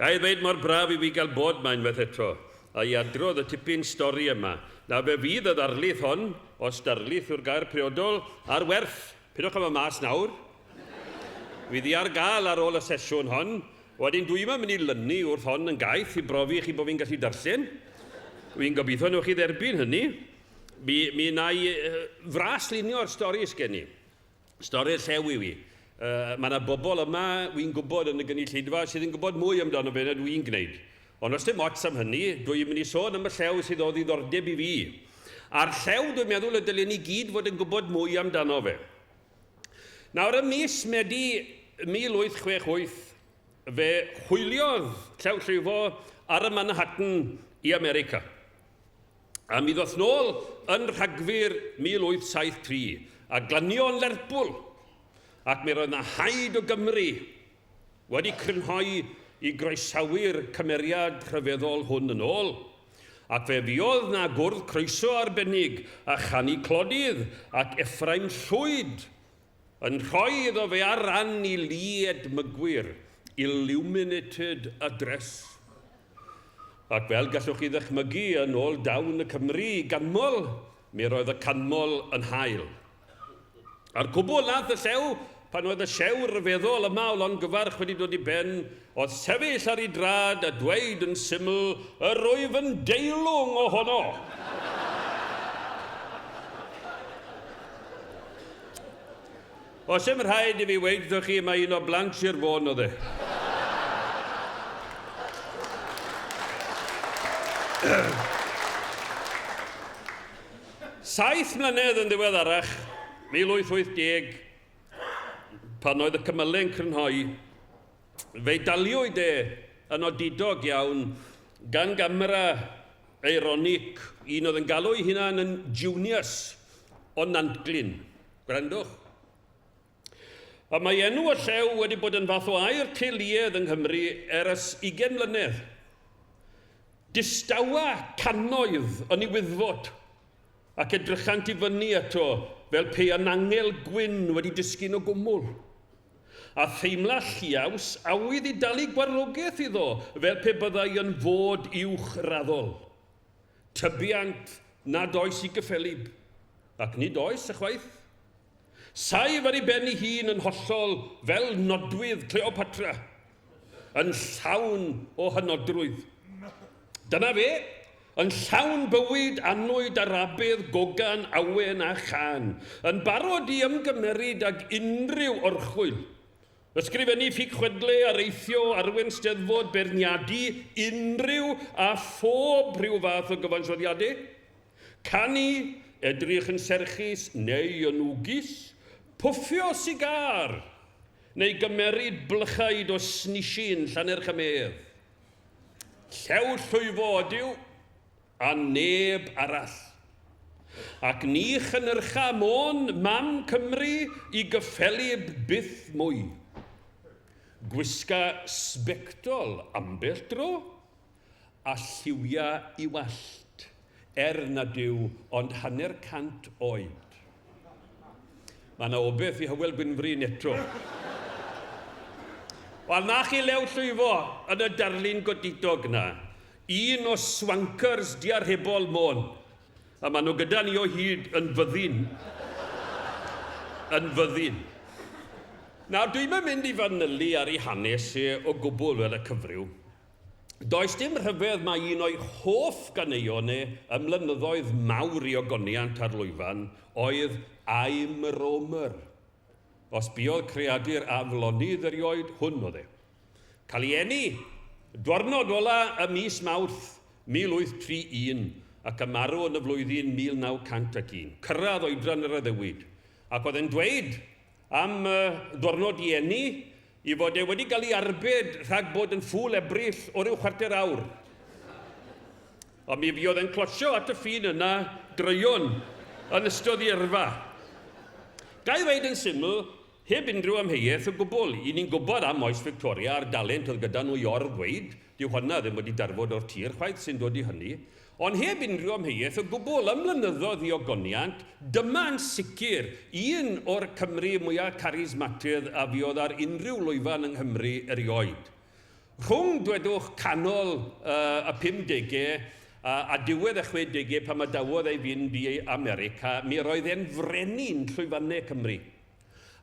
Ga i ddweud mor braf i fi gael bod 'ma unwaith eto, a i adrodd y tipyn stori yma. Nawr fe fydd y ddarlith hon, os darlith yw'r gair priodol, ar werth. Pidwch â fod mas nawr. Fydd hi ar gael ar ôl y sesiwn hon. Wedyn dwi ddim yn mynd i lynu wrth hon yn gaeth i brofi i chi bod fi'n gallu darllen. Wi'n gobeithio newch chi dderbyn hynny. Mi, mi wna i fras-lunio'r stori sgen i. Stori'r llew yw hi. Uh, mae yna bobl yma, wi'n gwybod yn y gynulleidfa, sydd yn gwybod mwy amdano fe na dwi'n gwneud. Ond os dim ots am hynny, dwi'n mynd i sôn am y llew sydd o ddiddordeb i fi. A'r llew, dwi'n meddwl y dylen ni gyd fod yn gwybod mwy amdano fe. Nawr, ym mis Medi 1868, fe hwyliodd Llew Llwyfo ar y Manhattan i America. A mi ddoth nôl yn Rhagfyr 1873, a glanio yn Lerpwl, ac mi roedd 'na haid o Gymry wedi crynhoi i groesawu'r cymeriad rhyfeddol hwn yn ôl, ac fe fuodd 'na gwrdd croeso arbennig a chanu clodydd ac Ephraim Llwyd yn rhoi iddo fe ar ran i lu edmygwyr illuminated address. Ac fel gallwch chi ddychmygu, yn ôl dawn y Cymry i ganmol, mi roedd y canmol yn hael. A'r cwbl nath y llew, pan oedd y siew ryfeddol yma o longyfarch wedi dod i ben, oedd sefyll ar ei drad a dweud yn syml, Yr wyf yn deilwng ohono! Oes dim rhaid i fi weud wrthoch chi mai un o blant Sir Fôn oedd e. Saith mlynedd yn ddiweddarach, 1880, pan oedd y cymylau'n crynhoi, fe'i daliwyd e yn odidog iawn gan gamera eironig, un oedd yn galw ei hunan yn Junius o Nantglyn. Gwrandwch. A mae enw y llew wedi bod yn fath o air teuluedd yng Nghymru ers ugain mlynedd. Distawa cannoedd yn ei wyddfod, ac edrychant i fyny ato fel pe yn angel gwyn wedi disgyn o gwmwl. A theimla lliaws awydd i dalu gwarlogaeth iddo fel pe byddai yn fod uwch raddol. Tybiant nad oes i gyffelyb, ac nid oes ychwaith. Saif ar ei ben ei hun yn hollol fel nodwydd Cleopatra, yn llawn o hynodrwydd. Dyna fe, yn llawn bywyd, annwyd, arabedd, gogan, awen a chân, yn barod i ymgymeryd ag unrhyw orchwyl. Ysgrifennu ffug-chwedle, areithio, arwain steddfod, beirniadu unrhyw a phob rhyw fath o gyfansoddiadau, canu, edrych yn serchus neu yn wgus, pwffio sigâr, neu gymeryd blychaid o snishin Llannerch-y-medd. Llew llwyfo ydyw, a neb arall. Ac ni chynyrcha Môn, mam Cymru, i gyffelyb byth mwy. Gwisga sbectol ambell dro, a lliwia i wallt, er nad yw ond hanner 100 oed. Mae yna obeth i Hywel Gwynfryn eto. Wel, na chi lew llwyfo yn y darlun godidog na. Un o swankers diarhebol Môn. A maen nhw gyda ni o hyd yn fyddin. Yn fyddin. Nawr, dwi'm yn mynd i fanylu ar ei hanes e o gwbl fel y cyfryw. Does dim rhyfedd mai un o'i hoff ganeuon e ym mlynyddoedd mawr ei ogoniant ar lwyfan oedd I'm a Roamer. Os buodd creadur aflonydd erioed, hwn oedd e. Cael ei eni dwrnod ola ym mis Mawrth 1831 ac y marw yn y flwyddyn 1901. Cyrraedd oedran yr addewid, ac oedd e'n dweud am y dwrnod i eni i fod e wedi cael ei arbed rhag bod yn ffŵl Ebrill o ryw chwarter awr. Ond mi fuodd e'n closio at y ffin yna droeon yn ystod ei yrfa. Ga i ddweud yn syml, Heb unrhyw amheuaeth o gwbl, 'y ni'n gwybod am oes Victoria a'r dalent oedd gyda nhw i or-ddweud, dyw honna ddim wedi darfod o'r tir chwaith sy'n dod i hynny, ond heb unrhyw amheuaeth o gwbl, ym mlynyddoedd i ogoniant, dyma yn sicr un o'r Cymry mwya' carismatedd a fuodd ar unrhyw lwyfan yng Nghymru erioed. Rhwng, dwedwch, canol y pumdegau a diwedd y chwedegau pan adawodd ei fynd i America, mi roedd e'n frenin llwyfannau Cymru.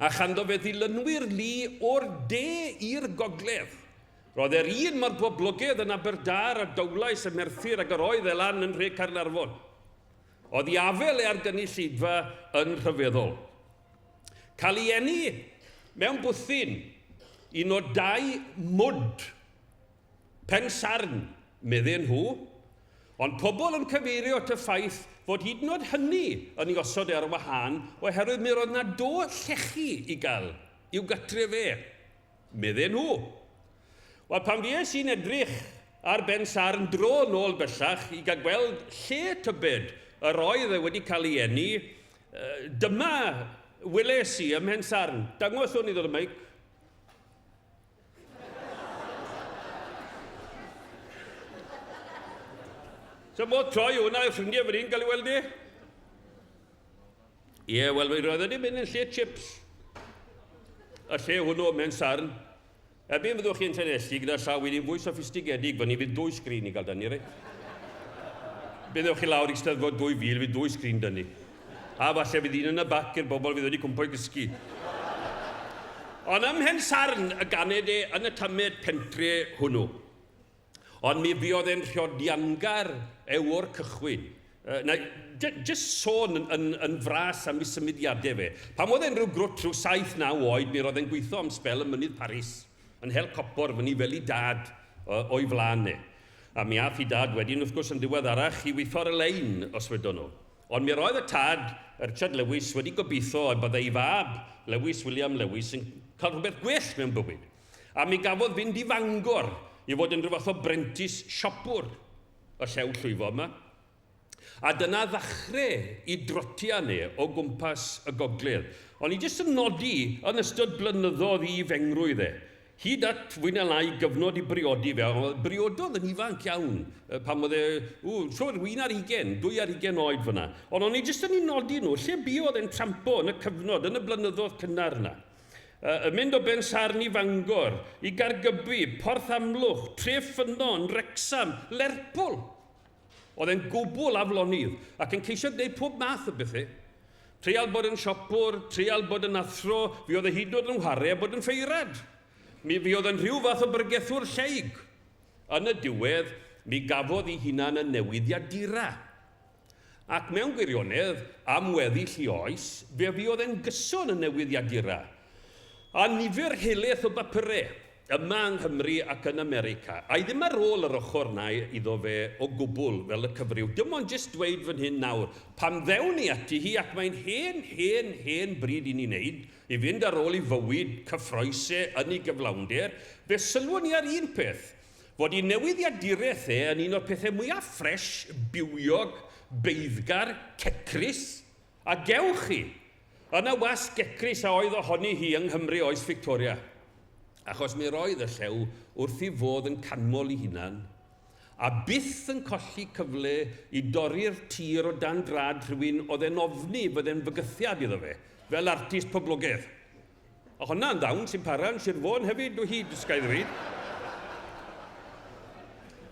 A chanddo fe ddilynwyr lu o'r de i'r gogledd. Roedd e'r un mor boblogaidd yn Aberdâr a Dowlais a Merthyr ag yr oedd e lan yn nhre Caernarfon. Oedd ei afael e ar gynulleidfa yn rhyfeddol. Cael ei eni mewn bwthyn, un o dau mwd, Pen-sarn, medden nhw, ond pobl yn cyfeirio at y ffaith fod hyd yn oed hynny yn ei osod e ar wahân oherwydd mi roedd 'na do llechi i gael i'w gartref e. Medden nhw. Wel, pan fues i'n edrych ar Ben Sarn dro nôl bellach i gael gweld lle tybed yr oedd e wedi cael ei eni, dyma weles i ym Mhen Sarn. Dangos hwn iddo y meic. So modd troi hwnna i'r ffrindiau fan hyn gael ei weld i? Ie, wel, mi roedd wedi mynd yn lle chips. Y lle hwnnw mewn sarn. Erbyn fyddwch chi'n Llanelli gyda llaw un fwy soffistigedig fyny, fydd dwy sgrin i gael dynnu, reit? Byddwch chi lawr i Steddfod 2000, fydd dwy sgrin dynnu. A falle fydd un yn y bac i'r bobl fydd wedi cwmpo i gysgu. Ond ym Mhen Sarn y ganed e yn y tamed pentre hwnnw. Ond mi fuodd e'n rhiodiangar e o'r cychwyn. Na, jyst sôn yn, yn, yn fras am ei symudiadau fe. Pan oedd e'n rhyw grwt rhyw 7-9 oed, mi roedd e'n gweithio am sbel ym Mynydd Paris, yn hel copor fyny fel ei dad o'i flaen e. A mi ath ei dad wedyn, wrth gwrs, yn ddiweddarach i weithio ar y lein, os wedon nhw. Ond mi roedd y tad, Richard Lewis, wedi gobeithio y byddai ei fab, Lewis William Lewis, yn cael rhywbeth gwell mewn bywyd. A mi gafodd fynd i Fangor i fod yn rhyw fath o brentis siopwr, y llew llwyfo yma. A dyna ddachrau i drotian e o gwmpas y gogledd. O'n i jyst yn nodi yn ystod blynyddoedd i fengrwydd e, hyd at fwy na lai gyfnod i briodi fe, ond briododd yn ifanc iawn, pan oedd e, ww, siwr, un ar ugen, dwy ar ugen oed fyna. Ond o'n i jyst yn ei nodi nhw, lle buodd e'n trampo yn y cyfnod, yn y blynyddoedd cynnar yna. Yn mynd o Bensarn i Fangor, i Gaergybi, Porth Amlwch, Treffynnon, Wrecsam, Lerpwl. Oedd e'n gwbl aflonydd ac yn ceisio gwneud pob math o bethau. Treial bod yn siopwr, treial bod yn athro, fi oedd e hyd yn oed yn whare a bod yn ffeirad. Mi fi oedd yn rhyw fath o bregethwr lleig. Yn y diwedd, mi gafodd ei hunan yn newyddiadura. Ac mewn gwirionedd, am weddill ei oes, fe fuodd e'n gyson yn newyddiadura. A nifer helaeth o bapurau, yma yng Nghymru ac yn America. A'i ddim ar ôl yr ochr 'na iddo fe o gwbl, fel y cyfryw. Dim ond jyst dweud fan hyn nawr, pan ddewn ni ati hi, ac mae'n hen, hen, hen bryd i ni wneud, i fynd ar ôl ei fywyd cyffrous e yn ei gyflawnder, fe sylwon ni ar un peth, Fod ei newyddiaduraeth e yn un o'r pethau mwyaf ffresh, bywiog, beiddgar, cecrus, a gewch chi, yn y wasg gecrus a oedd ohoni hi yng Nghymru oes Fictoria. Achos mi roedd y llew wrth ei fodd yn canmol ei hunan, a byth yn colli cyfle i dorri'r tir o dan drad rhywun oedd e'n ofni fydde'n fygythiad iddo fe, fel artist poblogaidd. A hwnna'n ddawn sy'n para yn Sir Fôn hefyd o hyd, ga i ddweud.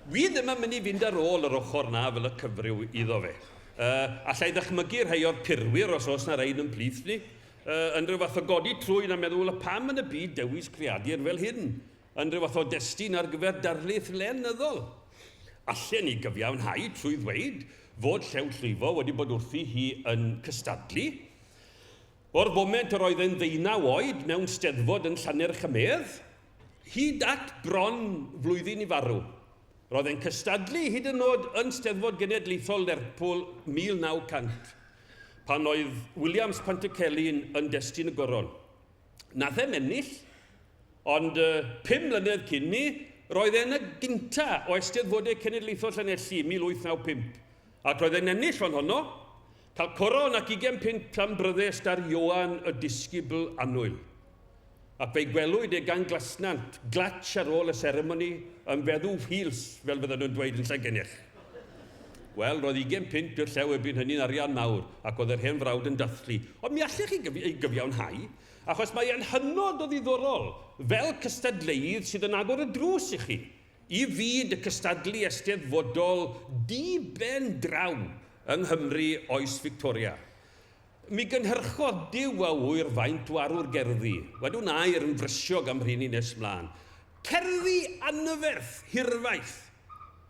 Wi ddim yn mynd i fynd ar ôl yr ochr 'na fel y cyfryw iddo fe. Uh, alla i ddychmygu rhai o'r purwyr, os oes 'na rein yn plith ni, uh, yn rhyw fath o godi trwyn a meddwl, y pam yn y byd dewis creadur fel hyn? Yn rhyw fath o destun ar gyfer darlith lenyddol. Allen ni gyfiawnhau trwy ddweud fod Llew Llwyfo wedi bod wrthi hi yn cystadlu, O'r foment yr oedd e'n ddeunaw oed mewn steddfod yn Llannerch-y-medd, hyd at bron flwyddyn i farw. Roedd e'n cystadlu hyd yn oed yn Steddfod Genedlaethol Lerpwl 1900, pan oedd Williams Pantycelyn yn destun y goron. Nath e'm ennill, ond 5 mlynedd cyn 'ny, roedd e'n y gynta o Eisteddfodau Cenedlaethol Llanelli 1895, ac roedd e'n ennill fan honno, Cael coron ac ugain punt am bryddest ar Ioan y disgybl annwyl. Ac fe'i gwelwyd e gan Glasnant, glatsh ar ôl y seremoni, yn feddw wheels, fel fydden nhw'n dweud yn Llangennech. Wel, roedd ugain punt i'r llew erbyn hynny'n arian mawr, ac oedd yr hen frawd yn dathlu. Ond mi allech chi ei gyfiawnhau, achos mae e'n hynod o ddiddorol, fel cystadleuydd sydd yn agor y drws i chi, i fyd y cystadlu eisteddfodol di-ben-draw yng Nghymru oes Victoria. Mi gynhyrchodd Duw a ŵyr faint o arwr gerddi, wedwn air yn frysiog am rheiny nes mlaen. Cerddi anferth, hirfaith.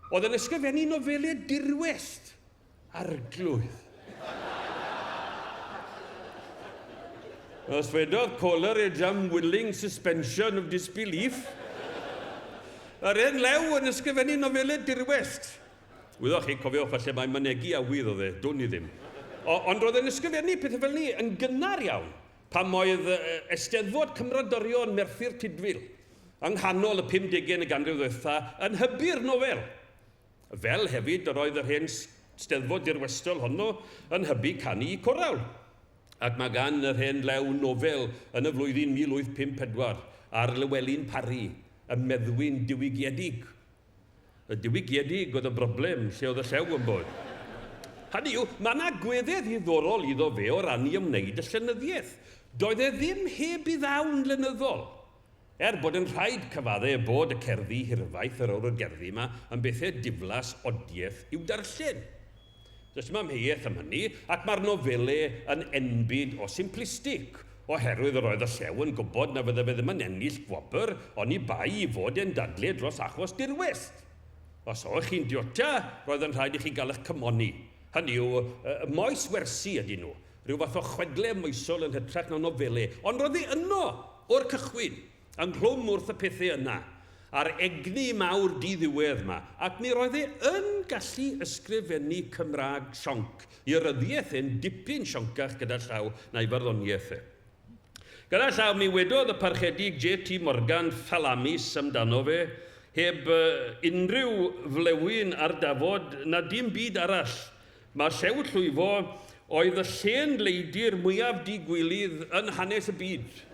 Oedd yn ysgrifennu nofelau dirwest. Arglwydd. Os wedodd Coleridge am willing suspension of disbelief, yr hen lew yn ysgrifennu nofelau dirwest. Wyddoch chi, cofiwch, falle mai mynegi awydd oedd e, dwn i ddim. O, ond roedd e'n ysgrifennu pethau fel ni yn gynnar iawn, pan oedd Eisteddfod Cymrodorion Merthyr Tudful, yng nghanol y 50au yn y ganrif ddiwetha, yn hybu'r nofel. Fel hefyd yr oedd yr hen Steddfod dirwestol honno yn hybu canu i corawl. Ac mae gan yr hen Lew nofel yn y flwyddyn 1854 ar Lywelyn Parry, y meddwyn diwygiedig. Y diwygiedig oedd y broblem, lle oedd y llew yn bod. Hynny yw, mae yna agweddau ddiddorol iddo fe o ran i ymwneud y llenyddiaeth. Doedd e ddim heb ei ddawn lenyddol. Er bod yn rhaid cyfadde bod y cerddi hirfaith yr o'r gerddi yma yn bethau diflas odiaeth i'w darllen. Does dim amheuaeth am hynny, ac mae'r nofelau yn enbyd o simplistig, oherwydd yr oedd y Llew yn gwybod na fydde fe ddim yn ennill gwobr oni bai i fod e'n dadle dros achos dirwest. Os o'ch chi'n diota, roedd yn rhaid i chi gael eich cymoni. Hynny yw, moes wersi ydyn nhw, rhyw fath o chwedle moesol yn hytrach na nofelau, ond roedd e yno o'r cychwyn. Ynghlwm wrth y pethe yna, a'r egni mawr di-ddiwedd 'ma, ac mi roedd e yn gallu ysgrifennu Cymraeg sionc, i ryddiaeth e'n dipyn sioncach gyda llaw na'i farddoniaeth e. Gyda llaw, mi wedodd y Parchedig JT Morgan thalamus amdano fe, heb unrhyw flewyn ar dafod na dim byd arall. Mae Llew Llwyfo oedd y llên leidr mwyaf di-gwilydd yn hanes y byd.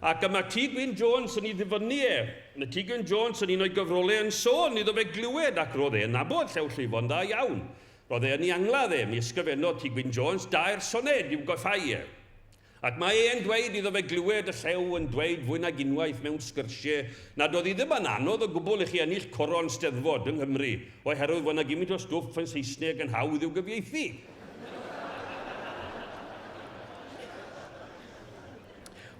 Ac y mae T Gwyn Jones yn ei ddyfynnu e. Mae T Gwyn Jones yn un o'i gyfrolau yn sôn iddo fe glywed, ac roedd e'n nabod Llew Llwyfo'n dda iawn. Roedd e yn ei angladd e, mi ysgrifennodd T Gwyn Jones dair soned i'w goffau e. Ac mae e'n dweud iddo fe glywed y llew yn dweud fwy nag unwaith mewn sgyrsie nad oedd hi ddim yn anodd o gwbl i chi ennill coron Steddfod yng Nghymru oherwydd fod 'na gymint o stwff yn Saesneg yn hawdd i'w gyfieithu.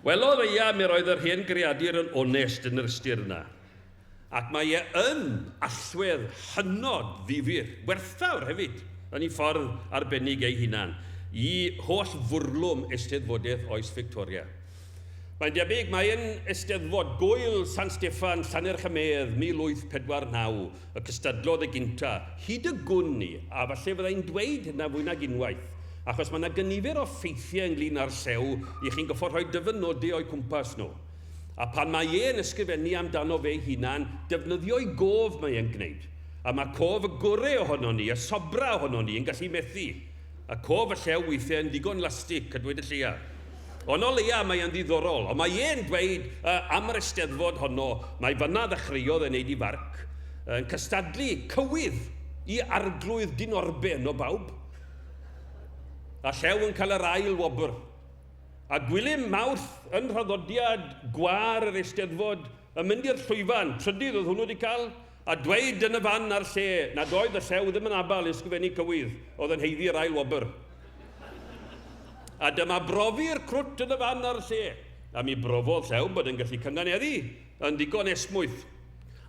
Wel o leia mi roedd yr hen greadur yn onest yn yr ystyr yna. Ac mae e yn allwedd hynod ddifyr, werthfawr hefyd, yn ei ffordd arbennig ei hunan, i holl fwrlwm Eisteddfodaeth oes Fictoria. Mae'n debyg mai yn Eisteddfod Gŵyl San Steffan, Llannerch-y-medd, 1849, y cystadlodd e gynta, hyd y gwn i, a falle fydda i'n dweud hynna fwy nag unwaith, achos mae 'na gynifer o ffeithiau ynglyn â'r llew i chi'n goffod rhoi dyfynodau o'u cwmpas nhw. A pan mae e'n ysgrifennu amdano fe'i hunan, defnyddio'i gof mae e'n gwneud. A mae cof y gore ohonon ni, y sobra ohonon ni, yn gallu methu. A cof y llew weithiau yn ddigon lastig, a dweud y lleia. Ond o leia mae e'n ddiddorol. Ond mae e'n dweud uh, am yr eisteddfod honno, mae fanna ddechreuodd e'n neud i farc, yn cystadlu cywydd i arglwydd Dinorben o bawb. A llew yn cael yr ail wobr. A Gwilym Mawrth yn nhraddodiad gwâr yr Eisteddfod yn mynd i'r llwyfan, trydydd oedd hwnnw wedi cael, a dweud yn y fan a'r lle nad oedd y llew ddim yn abal i ysgrifennu cywydd oedd yn haeddu yr ail wobr. A dyma brofi'r crwt yn y fan a'r lle. A mi brofodd llew bod yn gallu cynganeddu yn ddigon esmwyth.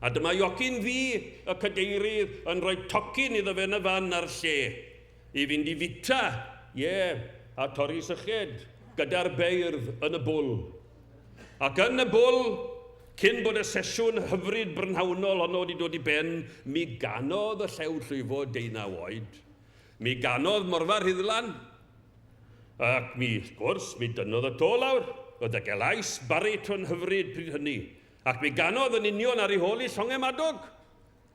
A dyma Iocyn Ddu, y cadeirydd, yn rhoi tocyn iddo fe yn y fan a'r lle. I fynd i fita, ie, a torri syched, gyda'r beirdd yn y bwl. Ac yn y bwl, cyn bod y sesiwn hyfryd brynhawnol honno wedi dod i ben, mi ganodd y Llew Llwyfo deunaw oed. Mi ganodd Morfa Rhuddlan, ac mi, wrth gwrs, mi dynnodd y to lawr. Oedd y gelais bariton hyfryd pryd hynny, ac mi ganodd yn union ar ei hôl i Llongau Madog.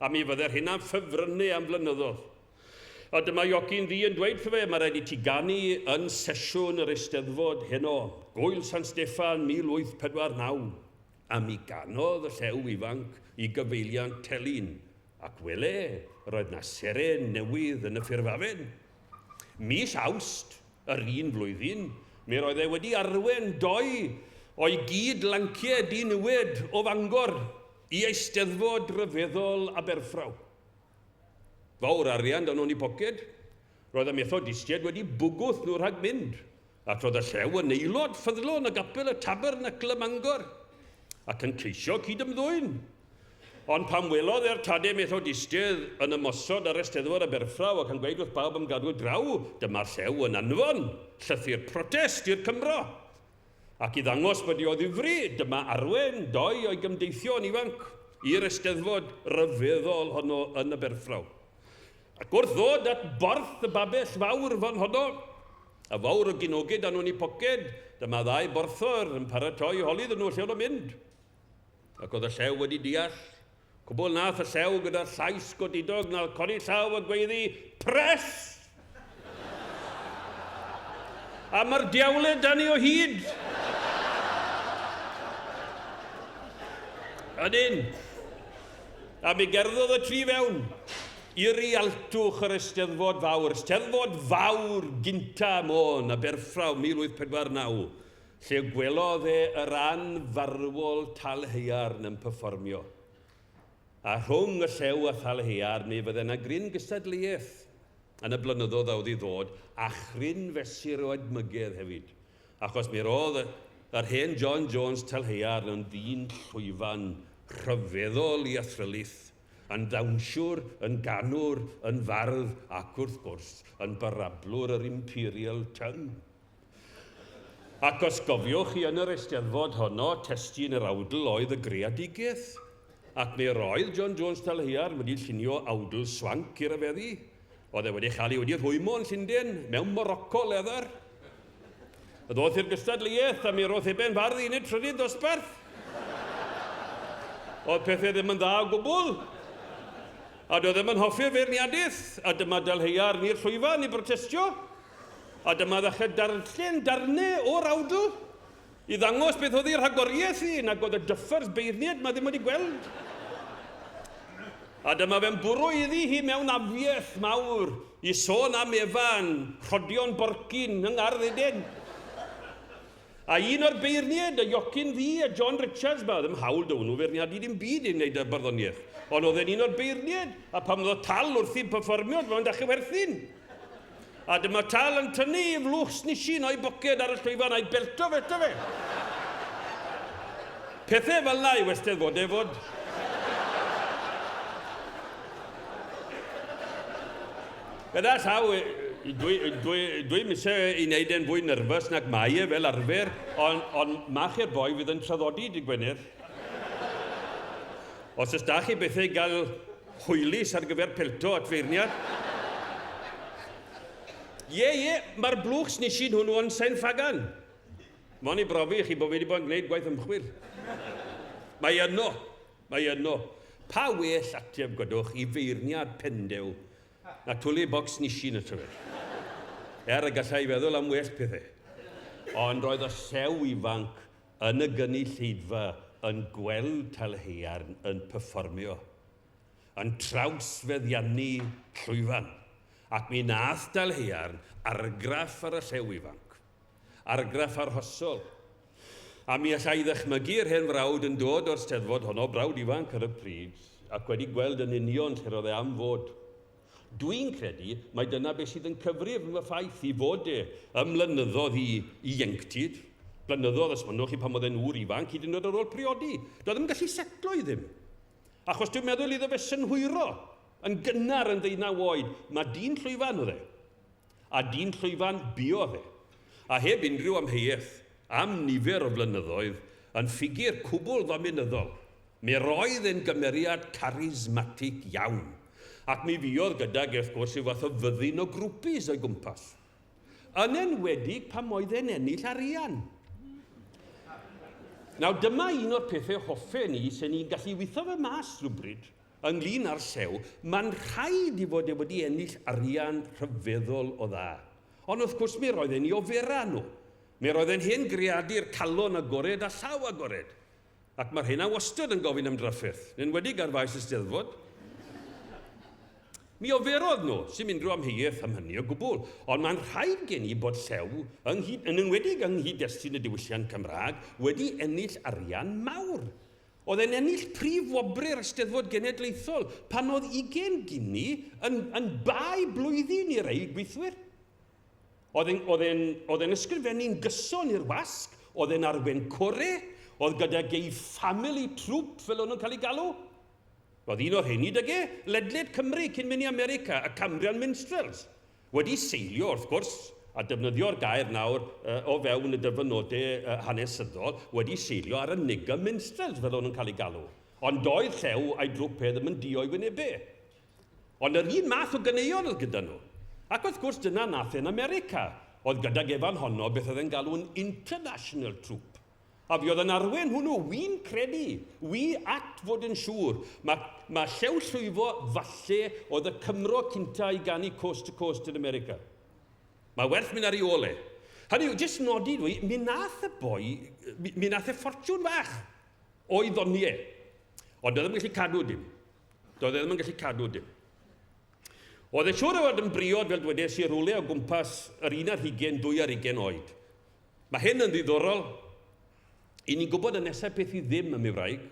A mi fydde'r hynna'n ffefrynnu am flynyddodd. A dyma Iocyn Ddu yn dweud wrtho fe, mae rhaid i ti ganu yn sesiwn yr Eisteddfod heno, Gŵyl San Steffan 1849. A mi ganodd y llew ifanc i gyfeiliant telyn. Ac wele, roedd 'na seren newydd yn y ffurfafen. Mis Awst yr un flwyddyn, mi roedd e wedi arwen doi o'i gyd lanciau diniwed o Fangor i Eisteddfod ryfeddol Aberffraw. Fawr arian 'da nhw'n eu poced. Roedd y Methodistiaid wedi bwgwth nhw rhag mynd, ac roedd y Llew yn aelod ffyddlon o gapel y Tabernacl ym Mangor, ac yn ceisio cyd-ymddwyn. Ond pan welodd e'r tade Methodistiaid yn ymosod ar Eisteddfod Aberffraw ac yn gweud wrth bawb am gadw draw, dyma'r Llew yn anfon llythyr protest i'r Cymro. Ac i ddangos bod ei o ddifri, dyma arwen doi o'i gymdeithion ifanc i'r Eisteddfod ryfeddol honno yn Aberffraw. Ac wrth ddod at borth y babell fawr fan honno, a fawr o ginogyd â nhw'n eu poced, dyma ddau borthor yn paratoi i holi iddyn nhw lle o'n nhw'n mynd. Ac oedd y llew wedi deall. Cwbl nath y llew gyda'r llais godidog nath codi llaw a gweiddi, Press! A mae'r diawled da ni o hyd! Ydyn. A mi gerddodd y tri fewn i rialtwch yr Eisteddfod Fawr, Eisteddfod Fawr gynta Môn, Aberffraw 1849. Lle gwelodd e yr anfarwol Talhaearn yn perfformio. A rhwng y llew a Thalhaearn mi fydde 'na gryn gystadleuaeth yn y blynyddodd a oedd i ddod, a chryn fesur o edmygedd hefyd, achos mi roedd yr hen John Jones Talhaearn yn ddyn llwyfan rhyfeddol i athrylith, yn ddawnsiwr, yn ganwr, yn fardd ac wrth gwrs yn barablwr yr Imperial Tongue. Ac os gofiwch chi yn yr Eisteddfod honno, testun yr awdl oedd y greadigaeth. Ac mi roedd John Jones Talhaearn wedi llunio awdl swanc i ryfeddu. Oedd e wedi chael ei wedi rhwymo yn Llundain, mewn Morocco leather. A ddoth i'r gystadleuaeth a mi roth eben fardd i uned trydydd dosbarth. Oedd pethau ddim yn dda o gwbl. A doedd ddim yn hoffi'r feirniadaeth, a dyma Dalhaearn i'r llwyfan i brotestio. A dyma ddechrau darllen darnau o'r awdl i ddangos beth oedd ei rhagoriaeth hi, nag oedd y duffers beirniaid 'ma ddim wedi gweld. A dyma fe'n bwrw iddi hi mewn afiaeth mawr i sôn am Efa yn rhodio'n borcyn yng Ngardd Eden. A un o'r beirniaid, y Iocyn Ddu a John Richards 'ma, ddim hawl 'da hwnnw feirniadu dim byd i wneud â barddoniaeth, ond oedd e'n un o'r beirniaid, a pan oedd Tal wrthi'n perfformio, dyma fe'n dechrau chwerthin. A dyma Tal yn tynnu ei flwch snishin o'i boced ar y llwyfan a'i belto fe ato fe. Pethau fel 'na yw Eisteddfodau fod. Gyda llaw, dwi, dwi, dwi'm eisiau ei wneud e'n fwy nervous nag mae e fel arfer, ond, ond mach i'r boi fydd yn traddodi dydd Gwener. Os oes da chi bethau i gael hwylus ar gyfer pelto at feirniad. Ie, ie, mae'r blwch snishin hwnnw yn Sain Ffagan. Mon i brofi i chi bod fi wedi bod yn gwneud gwaith ymchwil. Mae yno. Mae yno. Pa well ateb, gwedwch, i feirniad pendew na twlu bocs nishin ato fe? Er y gallai feddwl am well pethau. Ond roedd y llew ifanc yn y gynulleidfa yn gweld Talhaearn yn perfformio, yn trawsfeddiannu llwyfan, ac mi nath Talhaearn argraff ar y llew ifanc. Argraff arhosol. A mi alla i ddychmygu'r hen frawd yn dod o'r Steddfod honno, brawd ifanc ar y pryd, ac wedi gweld yn union lle roedd e am fod. Dwi'n credu mai dyna beth sydd yn cyfrif am y ffaith i fod e ym mlynyddoedd i ieuenctid, blynyddoedd os mynnwch chi pan oedd e'n ŵr ifanc, hyd yn oed ar ôl priodi. Doedd ddim yn gallu setlo i ddim. Achos dwi'n meddwl iddo fe synhwyro yn gynnar yn ddeunaw oed, mae dyn llwyfan oedd e. A dyn llwyfan buodd e, a heb unrhyw amheuaeth, am nifer o flynyddoedd, yn ffigur cwbl ddominyddol. Mi roedd e'n gymeriad carismatig iawn, ac mi fuodd gydag e, wrth gwrs, rhyw fath o fyddin o grwpis o'i gwmpas. Yn enwedig pam oedd e'n ennill arian. Nawr, dyma un o'r pethau hoffen i, sen i'n gallu witho fe mas rhywbryd. Ynglŷn â'r llew, mae'n rhaid i fod e wedi ennill arian rhyfeddol o dda. Ond wrth gwrs mi roedd e'n i ofera nhw. Mi roedd e'n hen greadur calon agored a llaw agored. Ac mae'r rheina wastad yn gofyn am drafferth, yn enwedig ar faes y Steddfod. Mi oferodd nhw, sy'm unrhyw amheuaeth am hynny o gwbl, ond mae'n rhaid gen i bod Llew, ynghyd, yn enwedig yng nghyd-destun y diwylliant Cymraeg, wedi ennill arian mawr. Oedd e'n ennill prif wobrau'r Eisteddfod Genedlaethol pan oedd ugain gini yn, yn bae blwyddyn i rei gweithwyr. Oedd e'n, oedd e'n, oedd e'n ysgrifennu'n gyson i'r wasg, oedd e'n arwen core, oedd gydag ei family troupe fel o'n nhw'n cael ei galw. Roedd un o'r rheiny 'dag e, ledled Cymru cyn mynd i America, y Cambrian Minstrels. Wedi seilio, wrth gwrs, a defnyddio'r gair nawr o fewn y dyfynodau hanesyddol, wedi seilio ar y Nigger Minstrels, fel o'n nhw'n cael eu galw. Ond doedd Llew a'i drwp e ddim yn duo i wynebau. Ond yr un math o ganeuon oedd gyda nhw. Ac wrth gwrs dyna nath e yn America. Oedd gydag e fan honno beth oedd e'n galw'n international troupe. A fi oedd yn arwain hwnnw, wi'n credu, wi at fod yn siŵr. Mae, mae Llew Llwyfo falle oedd y Cymro cynta i ganu Coast to Coast yn America. Mae werth mynd ar ei ôl e. Hynny yw, jyst nodi dwi, mi nath y boi, mi, mi nath e ffortiwn fach o'i ddoniau. Ond doedd ddim yn gallu cadw dim. Doedd e ddim yn gallu cadw dim. Oedd e siŵr o fod yn briod, fel dwedes i, rhywle o gwmpas yr un ar hugain, dwy ar hugain oed. Mae hyn yn ddiddorol. I ni'n gwybod y nesaf peth i ddim am ei wraig.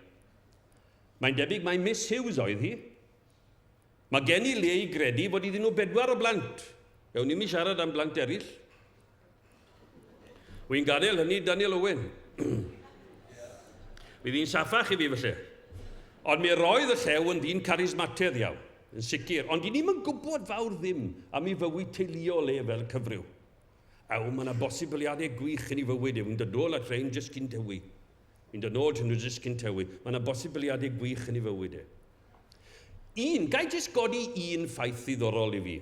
Mae'n debyg mai Miss Hughes oedd hi. Mae gen i le i gredu fod iddyn nhw bedwar o blant. Ewn ni'm i siarad am blant eraill. Wy'n gadael hynny Daniel Owen. Fydd hi'n saffach i fi felly. Ond mi roedd y llew yn ddyn carismatedd iawn, yn sicr. Ond i ni'm yn gwybod fawr ddim am ei fywyd teuluol e fel cyfryw. Ew, mae yna bosibiliadau gwych yn ei fywyd e. Wy'n dod nôl at rhain jyst cyn tewi. Wy'n dod nôl at nhw jyst cyn tewi. Mae yna bosibiliadau gwych yn ei fywyd e. Un, gai jyst godi un ffaith ddiddorol i fi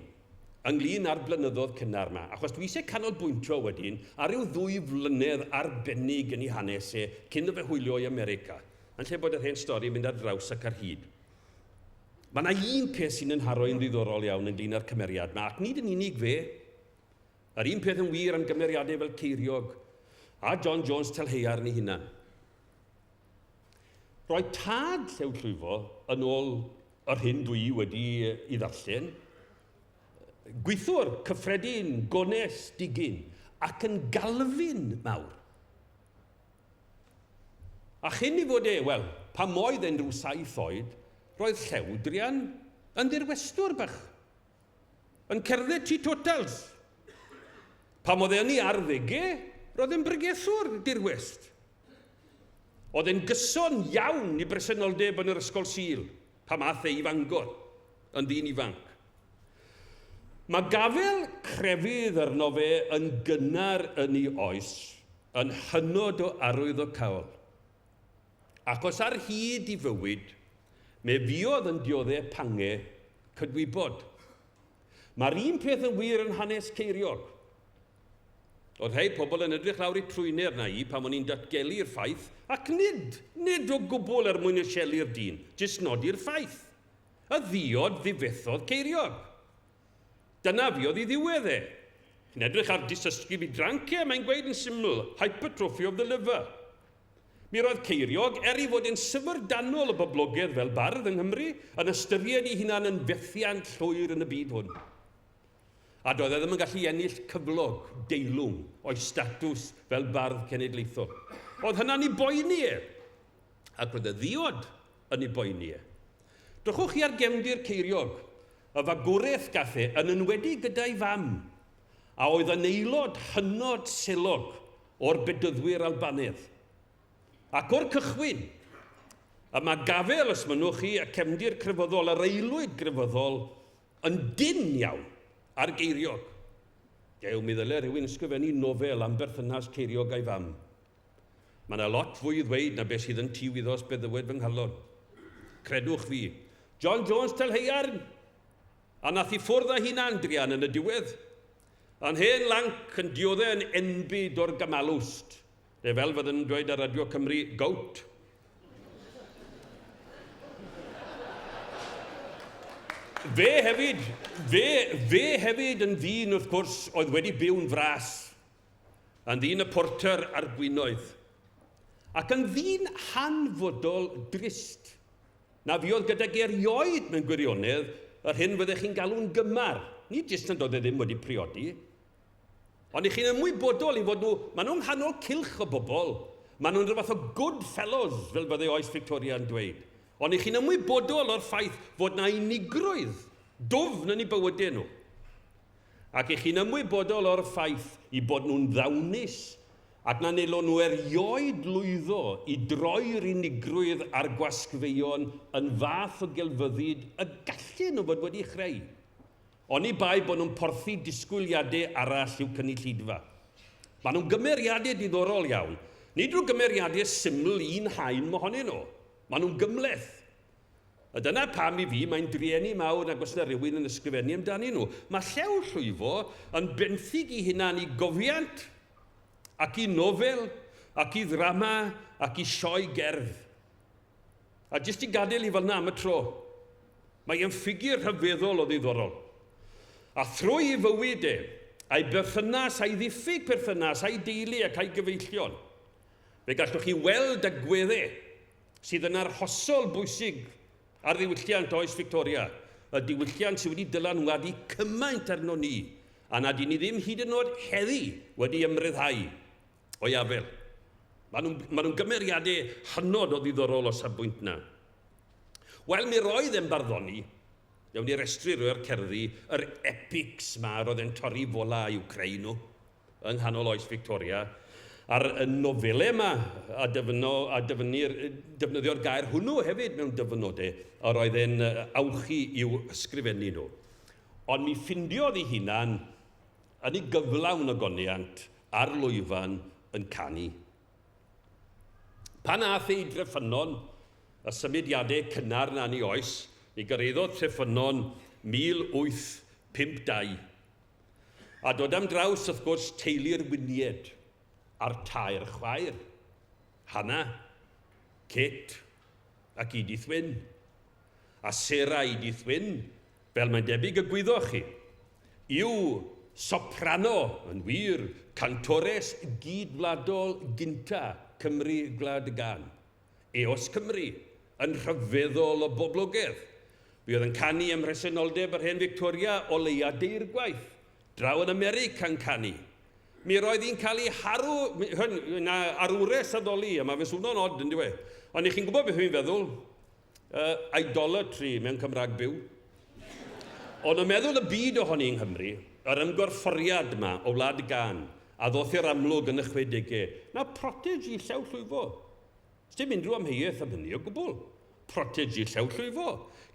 ynglyn â'r blynyddoedd cynnar yma, achos dwi eisiau canolbwyntio wedyn ar ryw ddwy flynedd arbennig yn ei hanes e cyn iddo fe hwylio i America, yn lle bod yr hen stori yn mynd ar draws ac ar hyd. Mae yna un peth sy'n yn nharo i'n ddiddorol iawn ynglyn â'r cymeriad yma, ac nid yn unig fe, Yr un peth yn wir am gymeriadau fel Ceiriog a John Jones Talhaearn ei hunan. Roedd tad Llew Llwyfo, yn ôl yr hyn dwi wedi ei ddarllen, gweithiwr cyffredin, gonest, digyn, ac yn Galfin mawr. A chyn i fod e, wel, pan oedd e'n rhyw saith oed, roedd Llew druan yn ddirwestwr bach. Yn cerdded teetotals. Pam oedd e yn ei arddegau, roedd e'n bregethwr dirwest. Oedd e'n gyson iawn i bresenoldeb yn yr ysgol Sul, pam ath e i Fangor, yn ddyn ifanc. Mae gafael crefydd arno fe yn gynnar yn ei oes yn hynod o arwyddocaol. Achos ar hyd i fywyd, me fuodd yn diodde pange cydwybod. Mae'r un peth yn wir yn hanes Ceiriog. Oedd rhai pobl yn edrych lawr i trwyne arna i pan o'n i'n datgelu'r ffaith, ac nid, nid o gwbl er mwyn eshelu'r dyn, jyst nodi'r ffaith. Y ddiod ddifethodd Ceiriog. Dyna fuodd ei ddiwedd e. Chi'n edrych ar dystysgrif ei dranc e, mae'n gweud yn syml, hypertrophy of the liver. Mi roedd Ceiriog, er ei fod e'n syfrdanol o boblogaidd fel bardd yng Nghymru, yn ystyried ei hunan yn fethiant llwyr yn y byd hwn. A doedd e ddim yn gallu ennill cyflog deilwng o'i statws fel bardd cenedlaethol. Oedd hynna'n ei boeni e. Ac roedd y ddiod yn ei boeni e. Drychwch chi ar gefndir Ceiriog, y fagwraeth gath e, yn enwedig gyda'i fam, a oedd yn aelod hynod selog o'r Bedyddwyr Albanaidd. Ac o'r cychwyn, y mae gafael, os mynnwch chi, y cefndir crefyddol, yr aelwyd grefyddol, yn dynn iawn ar Geiriog. Dew, mi ddyle rhywun ysgrifennu nofel am berthynas Ceiriog a'i fam. Mae yna lot fwy i ddweud na beth sydd yn tu wyddors be ddywed fy nghalon. Credwch fi. John Jones Talhaearn! A nath i ffwrdd â hunan, druan, yn y diwedd. A'n hen lanc yn diodde yn enbyd o'r gamalwst, neu fel fydden nhw'n dweud ar Radio Cymru, gout. Fe hefyd, fe, fe hefyd yn ddyn wrth gwrs oedd wedi byw'n fras, yn ddyn y porter a'r gwinoedd, ac yn ddyn hanfodol drist, na fuodd gydag erioed mewn gwirionedd yr hyn fyddech chi'n galw'n gymar. Nid jyst nad oedd e ddim wedi priodi, ond i chi'n ymwybodol i fod nhw, maen nhw'n nghanol cylch o bobl, maen nhw'n rhyw fath o good fellows, fel bydde oes Victoria yn dweud. Ond i chi'n ymwybodol o'r ffaith fod na unigrwydd dwfn yn eu bywydau nhw. Ac i chi'n ymwybodol o'r ffaith i bod nhw'n ddawnus ac na wnelon nhw erioed lwyddo i droi'r unigrwydd a'r gwasgfeuon yn fath o gelfyddyd y gallen nhw fod wedi chreu, oni bai bod nhw'n porthi disgwyliadau arall i'w cynulleidfa. Maen nhw'n gymeriadau diddorol iawn. Nid rhyw gymeriadau syml un haen mohonyn nhw. Maen nhw'n gymhleth. A dyna pam i fi mae'n drueni mawr nag oes 'na rywun yn ysgrifennu amdanyn nhw. Mae Llew Llwyfo yn benthyg ei hunan i gofiant, ac i nofel, ac i ddrama, ac i sioe gerdd. A jyst i gadael i fel 'na am y tro. Mae e'n ffigur rhyfeddol o ddiddorol. A thrwy ei fywyd e, a'i berthynas, a'i ddiffyg perthynas, a'i deulu ac a'i gyfeillion, fe gallwch chi weld agweddau sydd yn arhosol bwysig ar ddiwylliant oes Victoria, y diwylliant sydd wedi dylanwadu cymaint arnon ni, a nad y'n ni ddim hyd yn oed heddi wedi ymryddhau o'i afael. Maen nhw'n ma nhw gymeriadau hynod o ddiddorol o safbwynt 'na. Wel, mi roedd e'n barddoni, newn ni restru rhai o'r cerddi, yr epics 'ma roedd e'n torri fola i'w creu nhw. yng nghanol oes Victoria, a'r nofelau yma, a, dyfyno, a dyfynnu'r, defnyddio'r gair hwnnw hefyd mewn dyfynodau, yr oedd e'n awchu i'w ysgrifennu nhw. Ond mi ffindiodd ei hunan yn ei gyflawn ogoniant ar lwyfan yn canu. Pan aeth e i Dreffynnon, y symudiadau cynnar 'na yn ei oes, mi gyrhaeddodd Treffynnon 1852. A dod am draws, wrth gwrs, teulu'r Winied a'r tair chwaer, Hannah, Kate ac Edith Wynne. A Sarah Edith Wynne, fel mae'n debyg y gwyddoch chi, yw soprano, yn wir, cantores gyd-wladol gynta Cymru Gwlad y Gân. Eos Cymru, yn rhyfeddol o boblogedd. Mi oedd yn canu ym mhresenoldeb yr hen Victoria o leia deirgwaith, draw yn America yn canu. Mi roedd hi'n cael ei harw, hyn, na, arwres addoli, a mae fe'n swno'n od, yn dyw e? Ond i chi'n gwybod beth fi'n feddwl? Idolatry mewn Cymraeg byw. Ond yn meddwl y byd ohoni yng Nghymru, yr ymgorfforiad yma o wlad y gân, a ddoth i'r amlwg yn y chwedegau, na protege Llew Llwyfo. Sdim unrhyw amheuaeth am hynny o gwbl. Protege Llew Llwyfo.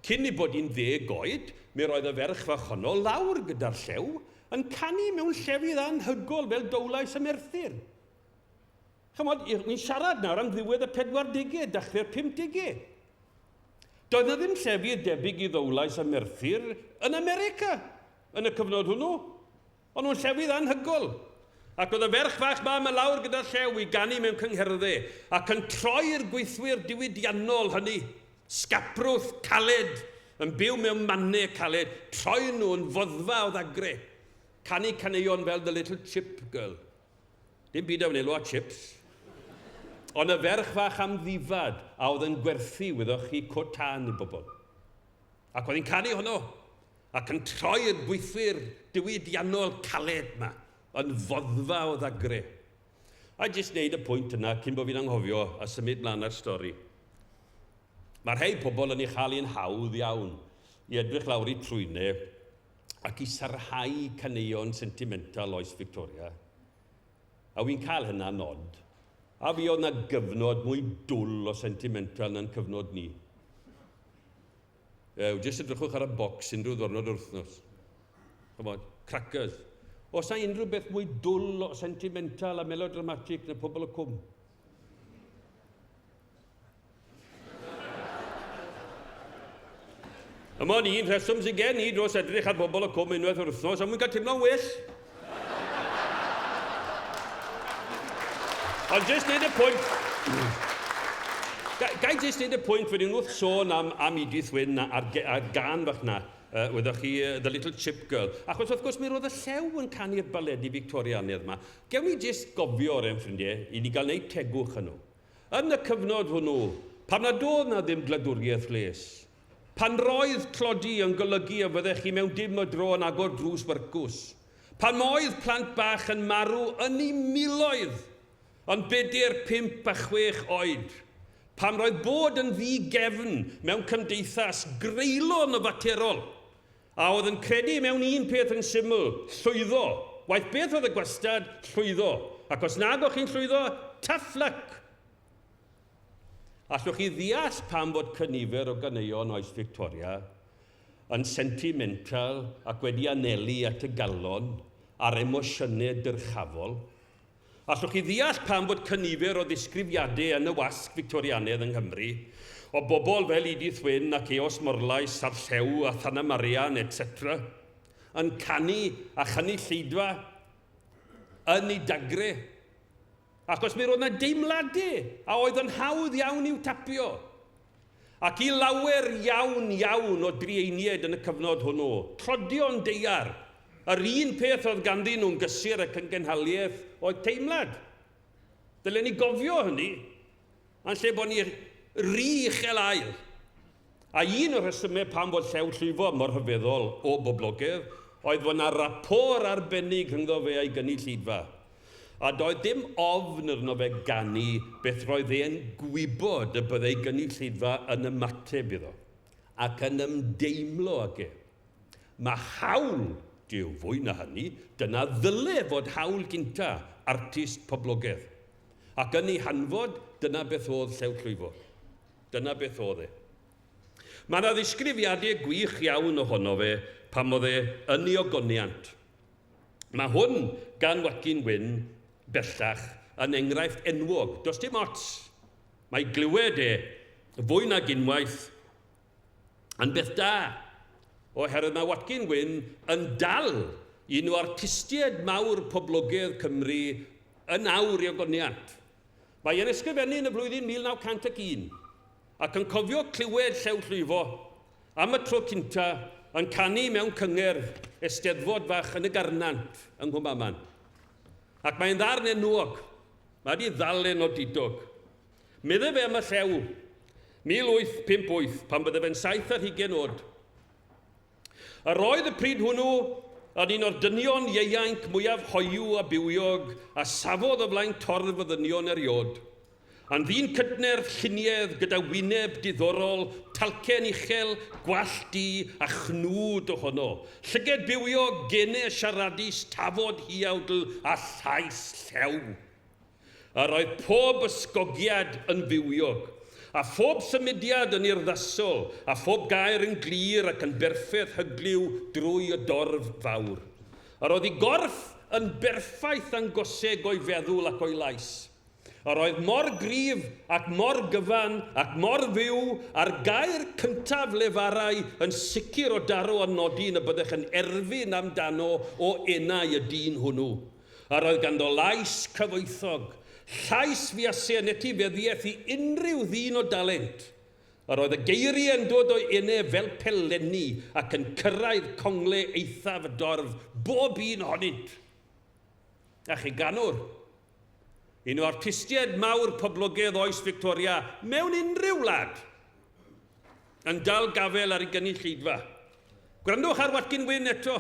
Cyn ei bod hi'n ddeg oed, mi roedd y ferch fach honno lawr gyda'r llew, yn canu mewn llefydd anhygol fel Dowlais a Merthyr. Chymod, ni'n siarad nawr am ddiwedd y 40au, dechrau'r 50au. Doedd na ddim llefydd debyg i Ddowlais a Merthyr yn America yn y cyfnod hwnnw. O'n nhw'n llefydd anhygol. Ac oedd y ferch fach 'ma yma lawr gyda'r llew i ganu mewn cyngherddau, ac yn troi'r gweithwyr diwydiannol hynny, sgaprwth, caled, yn byw mewn mannau caled, troi nhw yn foddfa o ddagre. Canu caneuon fel The Little Chip Girl. Dim byd a wnelo â chips. Ond y ferch fach amddifad a oedd yn gwerthu, wyddoch chi, cot tân i bobl. Ac oedd hi'n canu honno, ac yn troi'r gweithwyr diwydiannol caled 'ma yn foddfa o ddagre. A jyst wneud y pwynt yna cyn bod fi'n anghofio a symud mlaen â'r stori. Mae rhai pobl yn ei chael hi'n hawdd iawn i edrych lawr i trwyne ac i sarhau caneuon sentimental oes Victoria. A wi'n cael hynna'n nod. A fi oedd na gyfnod mwy dwl o sentimental na'n cyfnod ni. Ew, jyst edrychwch ar y bocs unrhyw ddwrnod o'r wythnos. Chymod, crackers. Oes na unrhyw beth mwy dwl o sentimental a melodramatic na pobl y cwm? Yma o'n un rheswm sydd gen i dros edrych ar bobl y cwm unwaith yr wythnos, a mwyn cael teimlo'n well. Ond jyst neud y pwynt... Ga i jyst neud y pwynt fan hyn wrth sôn am, am Edith Wynne a'r, a'r gan fach na, wyddoch chi, The Little Chip Girl. Achos wrth gwrs mi roedd y llew yn canu'r baledi Victorianaidd yma. Gewn ni jyst gofio o'r hen ffrindiau i ni gael neud tegwch â nhw. Yn y cyfnod hwnnw, pam nad oedd na ddim gwladwriaeth les? Pan roedd tlodi yn golygu y fyddech chi mewn dim o dro yn agor drws wyrcws. Pan oedd plant bach yn marw yn eu miloedd, yn bedair, pump a chwech oed. Pan roedd bod yn ddi-gefn mewn cymdeithas greulon o faterol, a oedd yn credu mewn un peth yn syml, llwyddo. Waeth beth oedd y gwastad, llwyddo. Ac os nag o'ch chi'n llwyddo, tough luck! Allwch chi ddeall pam fod cynifer o ganeuon oes Victoria yn sentimental ac wedi anelu at y galon a'r emosiynau dyrchafol? Allwch chi ddeall pam fod cynifer o ddisgrifiadau yn y wasg Fictorianedd yng Nghymru o bobl fel Edith Wynne ac Eos Morlais a'r Llew a Thanamarian etc. Yn canu a chynulleidfa yn ei dagre? Achos mi roedd 'na deimlade a oedd yn hawdd iawn i'w tapio. Ac i lawer iawn, iawn o drueiniaid yn y cyfnod hwnnw, tlodion daear, yr un peth oedd ganddyn nhw'n gysur ac yn gynhaliaeth oedd teimlad. Dylen ni gofio hynny, yn lle bod ni ry uchel ael. A un o'r rhesymau pam fod Llew Llwyfo mor rhyfeddol o boblogaidd oedd fod 'na rapport arbennig rhyngddo fe a'i gynulleidfa. A doedd dim ofn arno fe ganu beth roedd e'n gwybod y byddai'i gynulleidfa yn ymateb iddo, ac yn ymdeimlo ag e. Mae hawl, Duw, fwy na hynny, dyna ddyle fod hawl gynta artist poblogaidd. Ac yn ei hanfod, dyna beth oedd Llew Llwyfo. Dyna beth oedd e. Mae yna ddisgrifiadau gwych iawn ohono fe pan oedd e yn ei ogoniant. Mae hwn gan Watkin Wyn bellach yn enghraifft enwog. Does dim ots. Mae glywed e fwy nag unwaith yn beth da, oherwydd mae Watkin Wyn yn dal un o artistiaid mawr poblogaidd Cymru yn awr i ogoniant. Mae e'n ysgrifennu yn y flwyddyn 1901, ac yn cofio clywed Llew Llwyfo am y tro cynta yn canu mewn cyngerdd Eisteddfod fach yn y Garnant yng Nghwmaman. Ac mae'n ddarn enwog. Mae wedi ddalen odidog. Medde fe am y Llew, 1858, pan bydde fe'n saith ar hugain oed. Yr oedd y pryd hwnnw yn un o'r dynion ieuainc mwyaf hoyw a bywiog a safodd o flaen torf o ddynion eriod. Yn ddyn cydnerth, lluniedd, gyda wyneb diddorol, talcen uchel, gwallt du a chnwd ohono, llyged bywiog, gene siaradus, tafod huawdl a llais llew. Yr oedd pob ysgogiad yn fywiog, a phob symudiad yn urddasol, a phob gair yn glir ac yn berffeth hyglyw drwy y dorf fawr. Yr oedd ei gorff yn berffaith ddangoseg o'i feddwl ac o'i lais. Yr oedd mor gryf ac mor gyfan ac mor fyw, a'r gair cyntaf lefarai yn sicr o daro a nodi na byddech yn erfyn amdano o enau y dyn hwnnw. Yr oedd ganddo lais cyfoethog, llais fuasai yn etifeddiaeth i unrhyw ddyn o dalent. Yr oedd y geiriau yn dod o'i ene fel pelenni ac yn cyrraedd congle eithaf y dorf, bob un ohonynt. A chi ganwr, un o artistiaid mawr poblogaidd oes Victoria mewn unrhyw wlad, yn dal gafael ar ei gynulleidfa. Gwrandwch ar Watkin Wyn eto.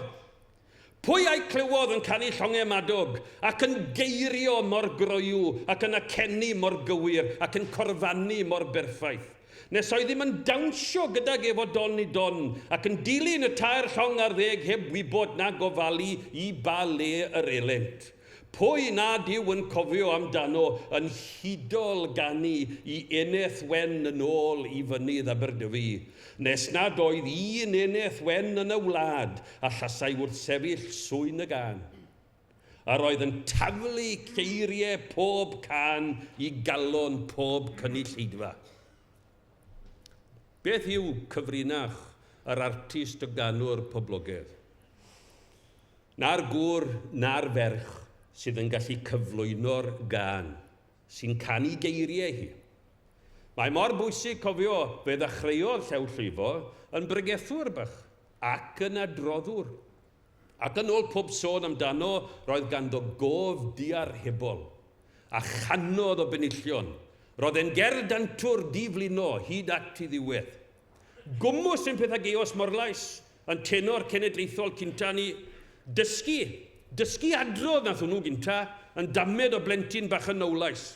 Pwy a'i clywodd yn canu llongau Madog, ac yn geirio mor groyw, ac yn acennu mor gywir, ac yn corfannu mor berffaith? Nes oedd ddim yn dawnsio gydag ef o don i don, ac yn dilyn y tair llong ar ddeg heb wybod na gofalu i ba le yr elent. Pwy nad yw yn cofio amdano yn hudol ganu i eneth wen yn ôl i fynydd Aberdyfi, nes nad oedd un eneth wen yn y wlad a llasai wrthsefyll swyn y gân. Yr oedd yn taflu geiriau pob cân i galon pob cynulleidfa. Beth yw cyfrinach yr artist o ganwr poblogaidd? Na'r gŵr na'r ferch sydd yn gallu cyflwyno'r gân sy'n canu geiriau hi. Mae mor bwysig cofio fe ddechreuodd Llew Llwyfo yn bregethwr bach ac yn adroddwr. Ac yn ôl pob sôn amdano roedd ganddo gof diarhebol a chanodd o benillion. Roedd e'n gerdd dantwr di-flino hyd at ei ddiwedd. Gwmws un peth ag Eos Morlais, yn tenor cenedlaethol cynta ni. Dysgu, dysgu adrodd nath hwnnw gynta, yn damed o blentyn bach yn Nowlais.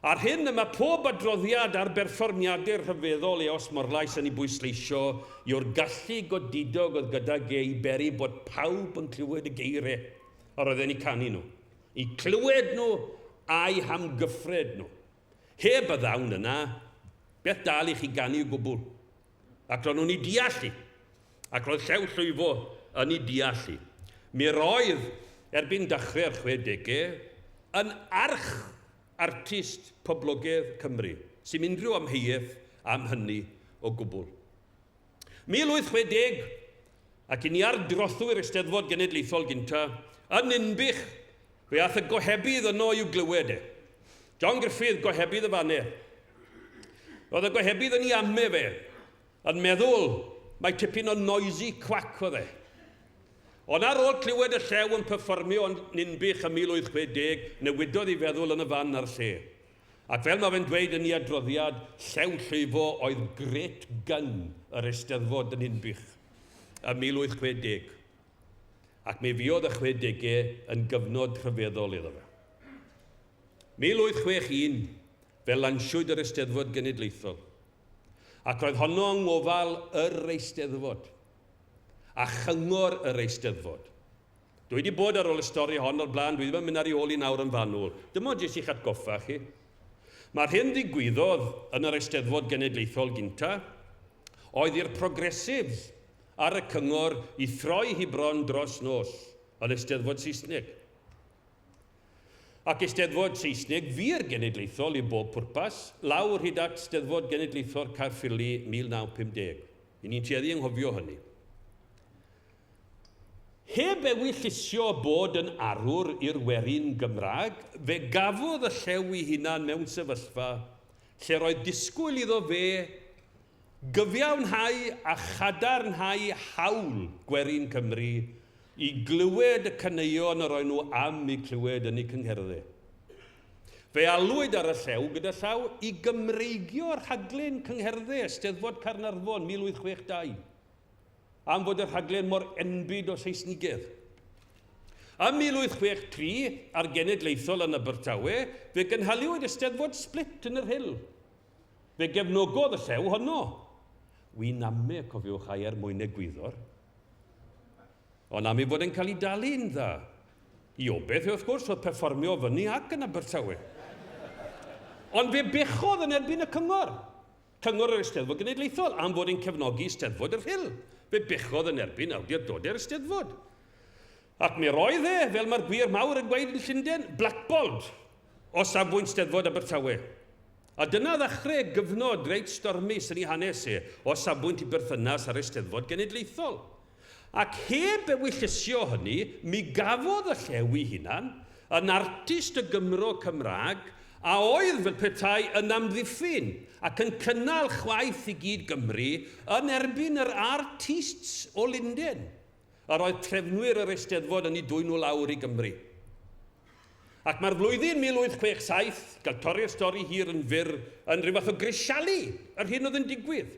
Ar hyn y mae pob adroddiad ar berfformiadau rhyfeddol Eos Morlais yn ei bwysleisio yw'r gallu godidog oedd gydag e i beri bod pawb yn clywed y geiriau yr oedd e'n eu canu nhw, eu clywed nhw a'u hamgyffred nhw. Heb y ddawn yna, beth dal i chi ganu o gwbl? Ac ro'n nhw'n ei deall hi. Ac roedd Llew Llwyfo yn ei deall hi. Mi roedd, erbyn dechrau'r chwedegau, yn arch artist poblogaidd Cymru. Sim unrhyw amheuaeth am hynny o gwbl. 1860, ac i ni ar drothwy'r Eisteddfod Genedlaethol gynta, yn Ninbych, fe ath y gohebydd yno i'w glywed e. John Griffith, gohebydd y faner. Roedd y gohebydd yn ei ame fe, yn meddwl mai tipyn o noisy quack oedd e. Ond ar ôl clywed y llew yn perfformio yn Ninbych ym 1860, newidodd ei feddwl yn y fan a'r lle. Ac fel mae fe'n dweud yn ei adroddiad, Llew Llwyfo oedd great gun yr Eisteddfod yn Ninbych ym 1860. Ac mi fuodd y chwedegau yn gyfnod rhyfeddol iddo fe. 1861, fe lansiwyd yr Eisteddfod Genedlaethol. Ac roedd honno yng ngofal yr Eisteddfod a chyngor yr Eisteddfod. Dwi wedi bod ar ôl y stori hon o'r blaen, dwi ddim yn mynd ar ei ôl i nawr yn fanwl. Dim ond jyst i'ch atgoffa chi. Mae'r hyn ddigwyddodd yn yr Eisteddfod Genedlaethol gynta oedd i'r progressives ar y cyngor i throi hi bron dros nos yn Eisteddfod Saesneg. Ac Eisteddfod Saesneg fu'r Genedlaethol i bob pwrpas, lawr hyd at Steddfod Genedlaethol Caerffili 1950. I ni'n tueddu anghofio hynny. Heb ewyllusio bod yn arwr i'r werin Gymraeg, fe gafodd y llew ei hunan mewn sefyllfa lle roedd disgwyl iddo fe gyfiawnhau a chadarnhau hawl gwerin Cymru i glywed y caneuon yr oen nhw am eu clywed yn eu cyngherddau. Fe alwyd ar y llew gyda llaw i Gymreigio rhaglen cyngherddau Eisteddfod Caernarfon 1862. am fod y rhaglen mor enbyd o Seisnigedd. Ym 1863, ar Genedlaethol yn Abertawe, fe gynhaliwyd Eisteddfod Split yn yr Hill. Fe gefnogodd y llew honno. Wi'n ame, cofiwch, ai er mwyn egwyddor. Ond am ei fod e'n cael ei dalu'n dda. I obeith, wrth gwrs, oedd perfformio fyny ac yn Abertawe. Ond fe bechodd yn erbyn y cyngor. Cyngor yr Eisteddfod Genedlaethol am fod yn cefnogi Eisteddfod y Rhyl. Fe bechodd yn erbyn awdurdodau'r Eisteddfod. Ac mi roedd e, fel mae'r gwir mawr yn gweud yn Llundain, blackballed o safbwynt Steddfod Abertawe. A dyna ddechrau gyfnod reit stormus yn ei hanes e, o safbwynt i berthynas â'r Eisteddfod Genedlaethol. Ac heb ewyllysio hynny, mi gafodd y llew ei hunan, yn artist y Gymro Cymraeg, a oedd, fel petai, yn amddiffyn ac yn cynnal chwaeth i gyd Gymru yn erbyn yr artists o Lunden, yr oedd trefnwyr yr Eisteddfod yn eu dwyn nhw lawr i Gymru. Ac mae'r flwyddyn 1867, gael torri'r stori hir yn fyr, yn rhyw fath o grisialu yr hyn oedd yn digwydd.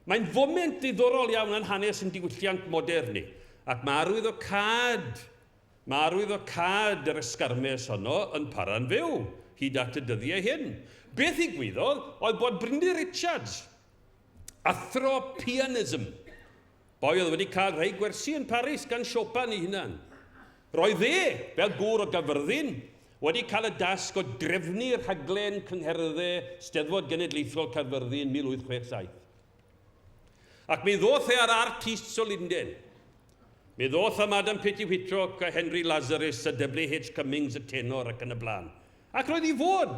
Mae'n foment ddiddorol iawn yn hanes ein diwylliant modern ni, ac mae arwyddocâd, mae arwyddocâd yr esgarmes honno yn para'n fyw hyd at y dyddiau hyn. Beth ddigwyddodd oedd bod Bryndir Richards, athro pianism, boi oedd wedi cael rhai gwersi yn Paris gan Chopin ei hunan, roedd e, fel gŵr o Gaerfyrddin, wedi cael y dasg o drefnu rhaglen cyngherddau Steddfod Genedlaethol Caerfyrddin 1867. Ac mi ddoth e ar artists o Lunden. Mi ddoth â Madame Petty Whitlock a Henry Lazarus a W.H. Cummings y tenor ac yn y blaen. Ac roedd i fod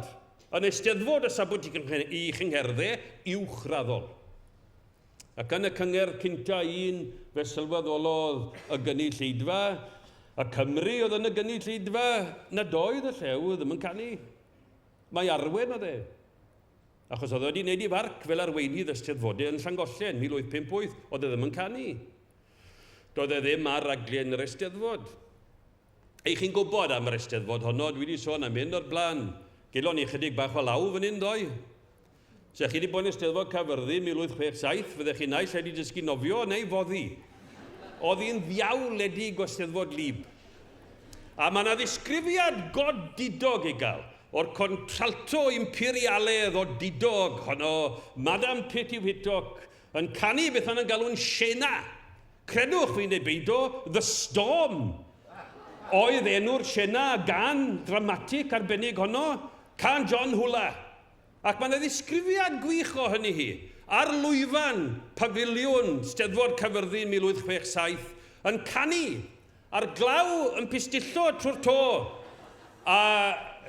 yn Eisteddfod y safbwynt i chyngherddau uwchraddol. Ac yn y cyngerdd cynta un fe sylweddolodd y gynulleidfa, y Cymry oedd yn y gynulleidfa, nad oedd y llew ddim yn canu. Mai Arwen oedd e. Achos oedd e wedi wneud ei farc fel arweinydd Eisteddfodau yn Llangollen, 1858, oedd e ddim yn canu. Doedd e ddim ar raglen yr Eisteddfod. Eich chi'n gwybod am yr Eisteddfod honno, dwi wedi sôn am hyn o'r blaen. Gelon ni chydig bach o law fan hyn ddoe. Se chi wedi bod yn Eisteddfod Caerfyrddin 1867, fyddech chi naill ai wedi dysgu nofio neu foddi. Oedd hi'n ddiawledig o Steddfod lib. A mae yna ddisgrifiad godidog ei gael o'r contralto imperialedd odidog honno, Madame Petty Whittock, yn canu beth maen nhw'n galw'n Shena. Credwch fi neu beido, The Storm oedd enw'r Shena, gan ddramatig arbennig honno, can John Hwla. Ac mae 'na ddisgrifiad gwych o hynny hi, ar lwyfan Pafiliwn Steddfod Caerfyrddin 1867, yn canu, a'r glaw yn pistillo trwy'r to, a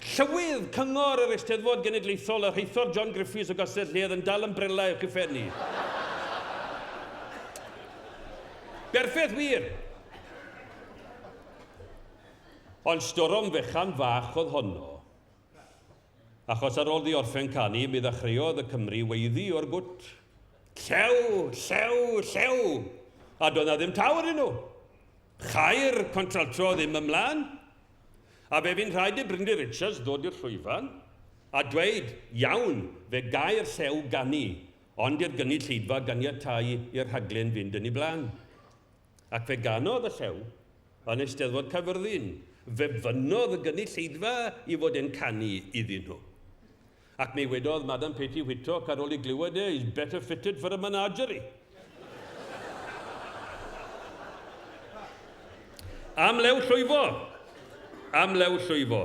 Llywydd Cyngor yr Eisteddfod Genedlaethol, y Rheithor John Griffiths o Gastell Nedd yn dal ymbrela uwch ei phen hi. Berffeth wir! Ond storom fechan fach oedd honno. Achos ar ôl ddi orffen canu, mi ddechreuodd y Cymry weiddi o'r gwt. Llew! Llew! Llew! A doedd 'na ddim taw arnyn nhw. Chai'r contralto ddim ymlaen. A fe fu'n rhaid i Brinley Richards ddod i'r llwyfan a dweud, iawn, fe gai'r llew ganu, ond i'r gynulleidfa ganiatáu i'r rhaglen fynd yn ei blaen. Ac fe ganodd y llew yn Eisteddfod Caerfyrddin. Fe fynnodd y gynulleidfa i fod e'n canu iddyn nhw. Ac mi wedodd Madame Petty Whittock ar ôl i glywed e, he's better fitted for a menagerie. Am lew llwyfo! Am lew llwyfo!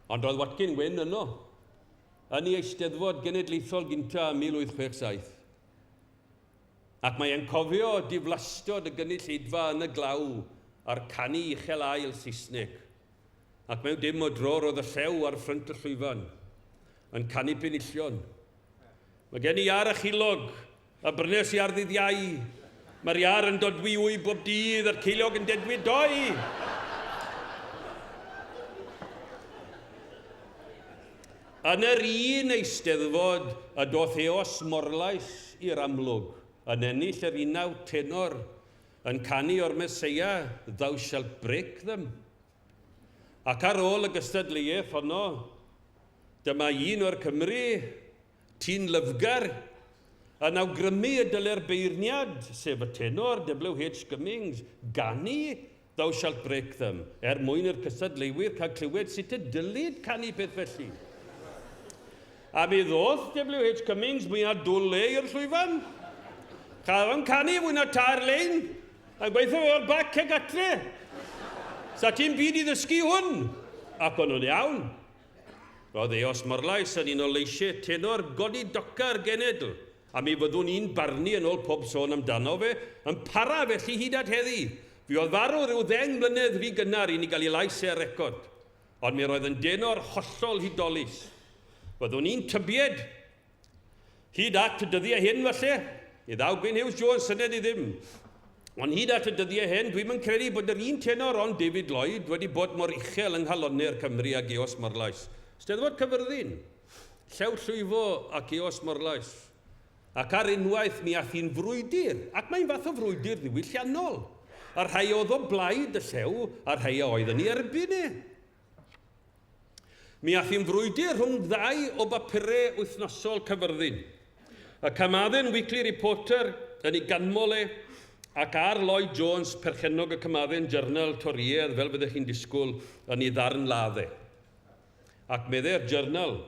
Ond roedd Watkin Wyn yno. Yn ei Eisteddfod Genedlaethol gynta ym 1867. Ac mae e'n cofio diflastod y gynulleidfa yn y glaw a'r canu uchel ael Saesneg. Ac mewn dim o dro roedd y llew ar ffrynt y llwyfan, yn canu penillion. Mae gen i iâr a chilog, a brynes i ar ddydd Iau. Mae'r iâr yn dodwy wy bob dydd a'r ceiliog yn dedwy doi! Yn yr un eisteddfod y doth Eos Morlais i'r amlwg, yn ennill yr unawd tenor, yn canu o'r Meseia, Thou shalt break them. Ac ar ôl y gystadleuaeth honno, dyma un o'r Cymry, Ti'n lyfrgar, yn awgrymu y dyle'r beirniad, sef y tenor, WH Cummings, ganu Thou Shalt Break Them, er mwyn i'r cystadleuwyr cael clywed sut y dylid canu peth felly. A mi ddoth WH Cummings mwya dwl e i'r llwyfan. Chael o'n canu fwy na tair lein, a gweithio fe o'r bac ag atre. Sa ti'n byd i ddysgu hwn? Ac o'n nhw'n iawn. Roedd Eos Morlais yn un o leisiau tenor godidoca'r genedl, a mi fyddwn i'n barnu yn ôl pob sôn amdano fe, yn para felly hyd at heddi. Fuodd farw rhyw ddeng mlynedd rhy gynnar i ni gael ei lais e ar record, ond mi roedd yn denor hollol hudolus. Fyddwn i'n tybied Hyd at y dyddiau hyn, falle, i ddaw Gwyn Hughes Jones syniad i ddim. Ond hyd at y dyddiau hyn, dwi'm yn credu bod yr un tenor ond David Lloyd wedi bod mor uchel yng nghalonnau'r Cymry ag Eos Morlais. Steddfod Cyfyrddin, Llew Llwyfo ac Eos Morlais. Ac ar unwaith mi ath hi'n frwydr, ac mae'n fath o frwydr ddiwylliannol. Y rhai oedd o blaid y llew, a'r rhai a oedd yn ei erbyn e. Mi ath hi'n frwydr rhwng ddau o bapurau wythnosol Caerfyrddin. Y Carmarthen Weekly Reporter yn ei ganmol e, ac R Lloyd Jones, perchennog y Carmarthen Journal Torïaidd, fel fyddech chi'n disgwyl, yn ei ddarn ladd e. Ac meddai'r Journal,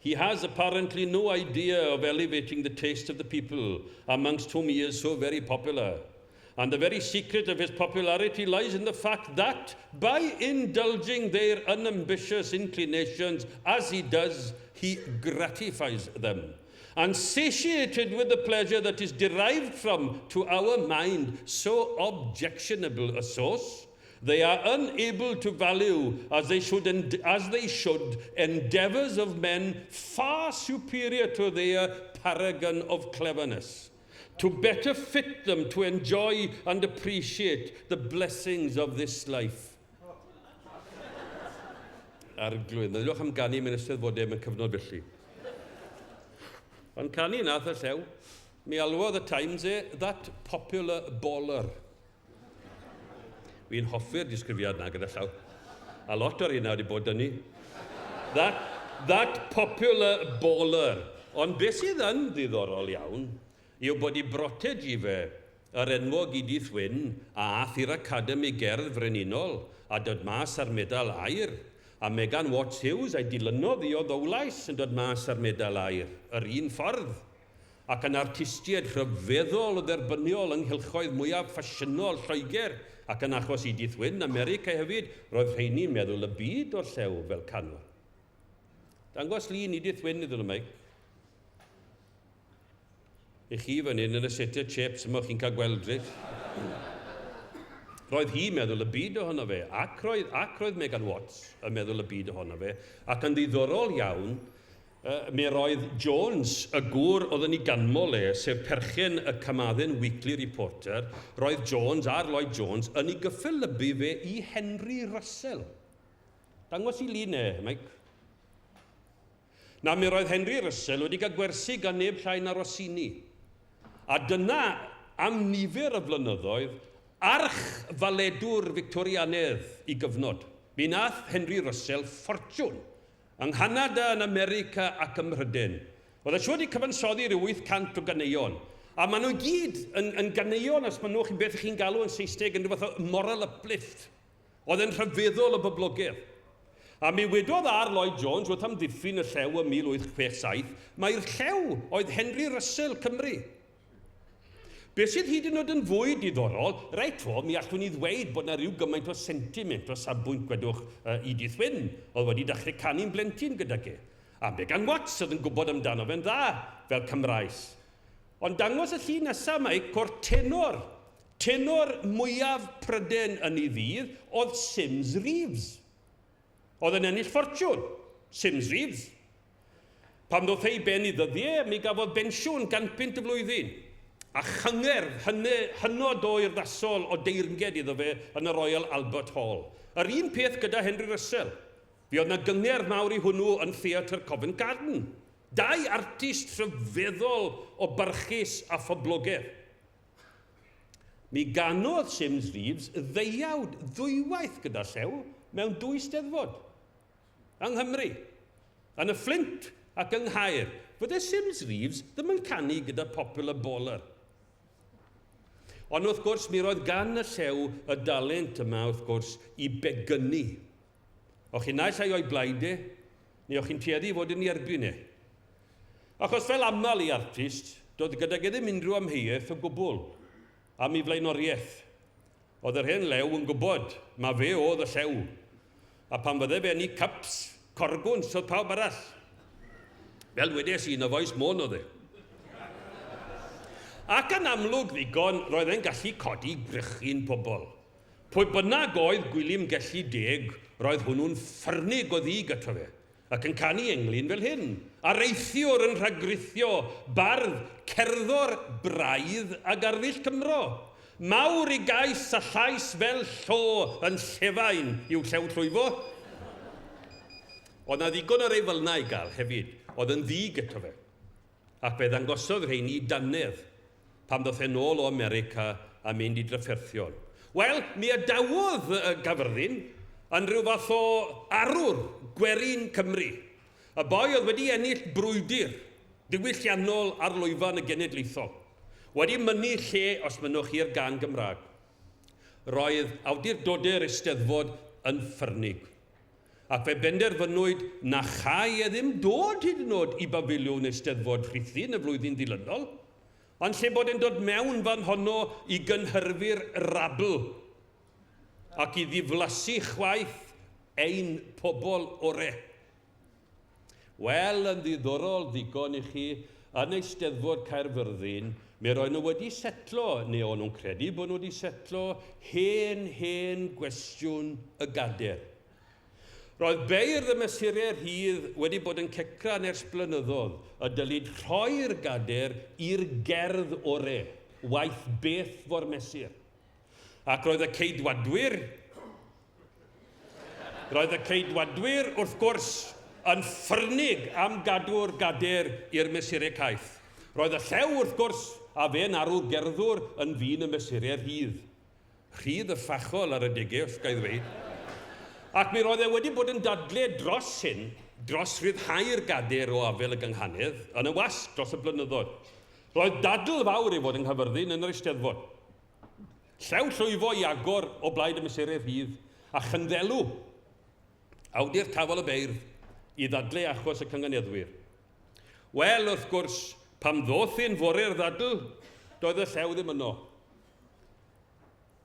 He has apparently no idea of elevating the taste of the people amongst whom he is so very popular. And the very secret of his popularity lies in the fact that, by indulging their unambitious inclinations as he does, he gratifies them. And satiated with the pleasure that is derived from, to our mind, so objectionable a source, They are unable to value as they should, as they should endeavours of men far superior to their paragon of cleverness, to better fit them to enjoy and appreciate the blessings of this life. Arglwydd, meddyliwch am ganu mewn eisteddfodau mewn cyfnod felly. Ond canu nath y llew, mi alwodd y Times e that popular baller. Wi'n hoffi'r disgrifiad 'na gyda llaw. A lot o'r hynna wedi bod 'da ni. That, that popular baller. Ond beth sydd yn ddiddorol iawn yw bod i brotegi fe, yr enwog Edith Wyn, a ath i'r Academi Gerdd Frenhinol a dod mas ar medal aur, a Megan Watts Hughes a'i dilynodd i o Ddowlais yn dod mas ar medal aur, yr un ffordd, ac yn artistiaid rhyfeddol o dderbyniol yng nghylchoedd mwyaf ffasiynol Lloegr, ac yn achos Edith Wyn, America hefyd, roedd rheini'n meddwl y byd o'r Llew fel canwr. Dangos lun Edith Wyn iddyn nhw, Mike. I chi fan hyn yn y setiau chips yma, chi'n cael gweld reit. Roedd hi'n meddwl y byd ohono fe, ac roedd, ac roedd Megan Watts yn meddwl y byd ohono fe, ac yn ddiddorol iawn, mi roedd Jones, y gŵr oedd yn ei ganmol e, sef perchen y Carmarthen Weekly Reporter, roedd Jones a'r Lloyd Jones yn ei gyffelybu fe i Henry Russell. Dangos i lun e, Mike. Na, mi roedd Henry Russell wedi cael gwersi gan neb llai na Rossini. A dyna, am nifer o flynyddoedd, arch faledwr Victorianedd i gyfnod. Mi nath Henry Russell ffortiwn Yng Nghanada, yn America ac ym Mhrydain. Oedd e siŵr 'di cyfansoddi rhyw 800 o ganeuon. A maen nhw i gyd yn, yn ganeuon, os mynnwch, yn beth chi'n galw yn Saesneg yn rhyw fath o moral uplift. Oedd e'n rhyfeddol o boblogaidd. A mi wedodd R. Lloyd Jones wrth amddiffyn y Llew ym 1867, mai'r Llew oedd Henry Russell Cymru. Beth sydd hyd yn oed yn fwy diddorol, reit o, mi allwn ni ddweud bod 'na ryw gymaint o sentiment o safbwynt, gwedwch, Edith Wynne, oedd wedi dechrau canu'n blentyn gydag e. A Megan Watts oedd yn gwybod amdano fe'n dda, fel Cymraes. Ond dangos y llun nesaf, Mike, o'r tenor, tenor mwyaf Pryden yn ei ddydd, oedd Sims Reeves. Oedd yn ennill ffortiwn, Sims Reeves. Pan ddoth e i ben i ddyddiau, mi gafodd bensiwn 100 punt y flwyddyn, a chyngerdd hynny, hynod o urddasol o deyrnged iddo fe yn y Royal Albert Hall. Yr un peth gyda Henry Russell. Fe oedd 'na gyngerdd mawr i hwnnw yn Theatr Covent Garden. Dau artist rhyfeddol o barchus a phoblogaidd. Mi ganodd Sims Reeves ddeuawd ddwywaith gyda Llew mewn dwy steddfod yng Nghymru, yn y Fflint ac yng Nghaer. Fydde Sims Reeves ddim yn canu gyda Popular Baller. Ond wrth gwrs, mi roedd gan y Llew y dalent yma, wrth gwrs, i begynnu. O'ch chi naill ai o'i blaid e, neu o'ch chi'n tueddu i fod yn ei erbyn e. Achos fel aml i artist, doedd gydag e ddim unrhyw amheuaeth o gwbl am ei flaenoriaeth. Oedd yr hen Lew yn gwybod ma fe oedd y llew. A pan fydde fe yn ei cups, corgwns oedd pawb arall. Fel wedes i, un o fois Môn oedd e. Ac yn amlwg ddigon, roedd e'n gallu codi gwrychyn pobl. Pwy bynnag oedd Gwilym Gelli Deg, roedd hwnnw'n ffyrnig o ddig ato fe. Ac yn canu englyn fel hyn. Areithiwr yn rhagrithio, bardd, cerddor braidd ag arddull Cymro. Mawr i gais a llais fel llo yn llefain i'w llew llwyfo. Oedd 'na ddigon o rei fel 'na i gael hefyd, oedd yn ddig eto fe. Ac fe ddangosodd rheini dannedd pan ddoth e nôl o America a mynd i drafferthion. Wel, mi adawodd y Gaerfyrddin yn rhyw fath o arwr gwerin Cymru. Y boi oedd wedi ennill brwydr ddiwylliannol ar lwyfan y genedlaethol. Wedi mynnu lle, os mynnwch chi, i'r gân Gymraeg. Roedd awdurdodau'r Eisteddfod yn ffyrnig. Ac fe benderfynwyd na châi e ddim dod hyd yn oed i bafiliwn Eisteddfod Rhuthun y flwyddyn ddilynol, ond lle bod e'n dod mewn fan honno i gynhyrfu'r rabl ac i ddiflasu chwaeth ein pobl ore. Wel, yn ddiddorol ddigon i chi, yn Eisteddfod Caerfyrddin, mi roen nhw wedi setlo, neu o'n nhw'n credu bod nhw wedi setlo, hen, hen gwestiwn y gader. Roedd beirdd y mesurau rhydd wedi bod yn cecran ers blynyddoedd y dylid rhoi'r gader i'r gerdd ore, waeth beth fo'r mesur. Ac roedd y Ceidwadwyr, Roedd y Ceidwadwyr, wrth gwrs, yn ffyrnig am gadw'r gader i'r mesurau caeth. Roedd y Llew, wrth gwrs, a fe'n arwr gerddwr yn fin y mesurau rhydd. Rhydd y ffachol ar adegau, os ga i ddweud. Ac mi roedd e wedi bod yn dadle dros hyn. dros rhyddhau'r gader o afel y gynghanedd yn y wasg dros y blynyddoedd. Roedd dadl fawr ei fod yng Nghaerfyrddin yn yr Eisteddfod. Llew Llwyfo i agor o blaid y mesurau rhydd a Chynddelw, awdur Tafol y Beirdd, i ddadlu achos y cynganeddwyr. Wel, wrth gwrs, pam ddoth hi'n fore'r ddadl, doedd y llew ddim yno.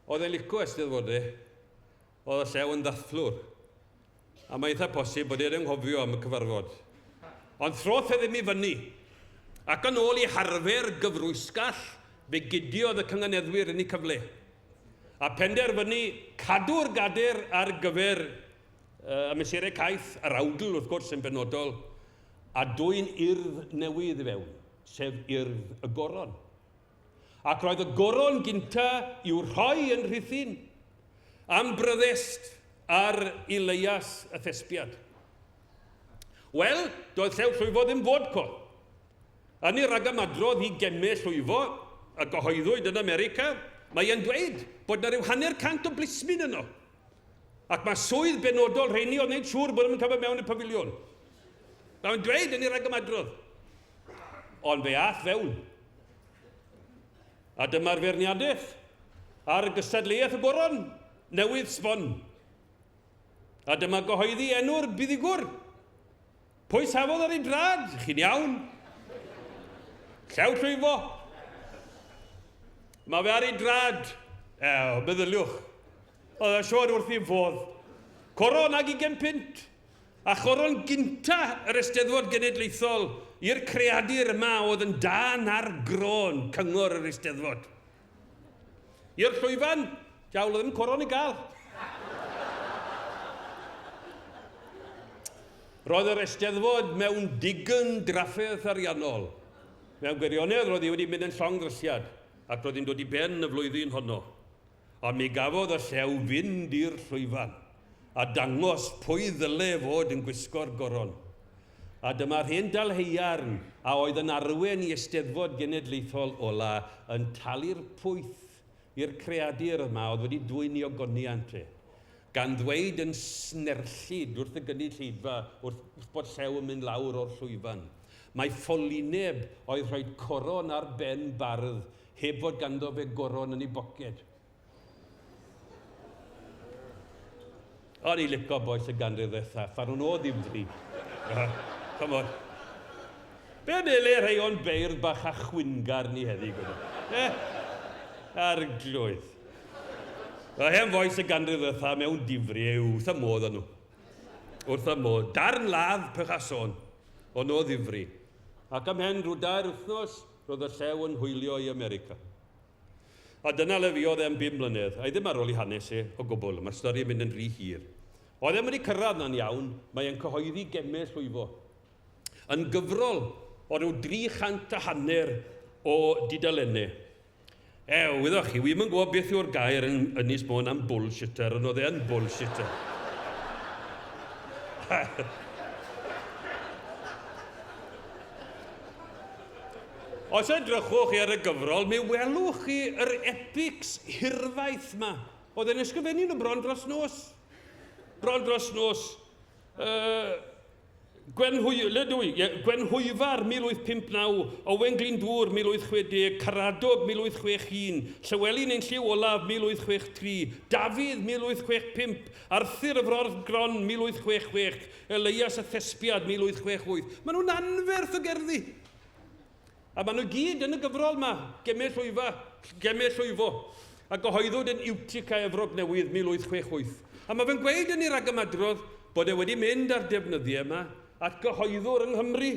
Oedd e'n lico Eisteddfodau, oedd y llew yn ddathlwr. A mae eitha posib bod e'n anghofio am y cyfarfod. Ond throth e ddim i fyny. Ac yn ôl i harfer gyfrwysgall, fe gudiodd y cynganeddwyr yn eu cyfle. A penderfynu cadw'r gader ar gyfer y mesurau caeth, yr awdl wrth gwrs yn benodol, a dwyn urdd newydd i fewn, sef urdd y goron. Ac roedd y goron gynta i'w rhoi yn Rhuthun am bryddest ar Eleias y Thespiad. Wel, doedd Llew Llwyfo ddim fod co. Yn ei ragamadrodd i gemau llwyfo a gyhoeddwyd yn America, mae e'n dweud bod 'na ryw 50 o blismyn yno. Ac mae swydd benodol rheini oedd wneud siŵr bod nhw'n cael mewn y pafiliwn. Mae'n dweud yn ei ragamadrodd. Ond fe ath fewn. A dyma'r feirniadaeth ar gystadleuaeth y goron newydd sbon. A dyma gyhoeddi enw'r buddugwr. Pwy safodd ar ei drad? Chi'n iawn? Llew Llwyfo. Mae fe ar ei drad. Ew, meddyliwch. Oedd e siwr wrth ei fodd. Coron ag ugain punt. A choron gynta yr Eisteddfod Genedlaethol i'r creadur yma oedd yn dân ar gron cyngor yr Eisteddfod. I'r llwyfan, diawl, oedd ddim coron i gael. Roedd yr Eisteddfod mewn digon drafferth ariannol. Mewn gwirionedd, roedd hi wedi mynd yn llong ddrysiad, ac roedd hi'n dod i ben y flwyddyn honno. Ond mi gafodd y llew fynd i'r llwyfan a dangos pwy ddyle fod yn gwisgo'r goron. A dyma'r hen dalheiarn a oedd yn arwen i Eisteddfod Genedlaethol ola yn talu'r pwyth i'r creadur yma oedd wedi dwyn i ogoniant e, gan ddweud yn snerllyd wrth y gynulleidfa wrth, wrth bod llew yn mynd lawr o'r llwyfan, mai ffolineb oedd rhoi coron ar ben bardd heb fod ganddo fe goron yn ei boced. O'n i lico bois y ganrif ddetha, ffarwn o ddifri. Come on. Be nele rhai o'n beirdd bach a chwyngar ni heddi, gwyd? Eh? Arglwydd. Y hen fois y ganrif ddetha mewn difri, yw, wrth y modd o'n nhw. Wrth y modd. Darn ladd, pych a sôn. O'n o ddifri. Ac ymhen rhyw dair wythnos, Roedd y llew yn hwylio i America. A dyna le fuodd e am bum mlynedd, a'i ddim ar ôl ei hanes e o gwbl, mae'r stori yn mynd yn rhy hir. Oedd e'm wedi cyrraedd na'n iawn, mae e'n cyhoeddi gemau llwyfo. Yn gyfrol o ryw 350 o dudalennau. Ew, wyddoch chi, wi'm yn gwybod beth yw'r gair yn Ynys Môn am bullshitter, ond oedd e yn bullshitter. Os edrychwch chi ar y gyfrol, mi welwch chi yr epics hirfaith 'ma. Oedd e'n ysgrifennu nhw bron dros nos. Bron dros nos. Uh, Gwenhwy, le dw i? Yeah, Gwenhwyfar 1859, Owen Glyndŵr 1860, Caradog 1861, Llywelyn ein Llyw Olaf 1863, Dafydd 1865, Arthur y Frordd Gron 1866, Eleias y Thespiad 1868. Maen nhw'n anferth o gerddi. A maen nhw gyd yn y gyfrol yma, Gemau Llwyfa, Gemau Llwyfo, a gyhoeddwyd yn Utica Efrog Newydd 1868. A mae fe'n gweud yn ei ragymadrodd bod e wedi mynd â'r defnyddiau yma at gyhoeddwr yng Nghymru,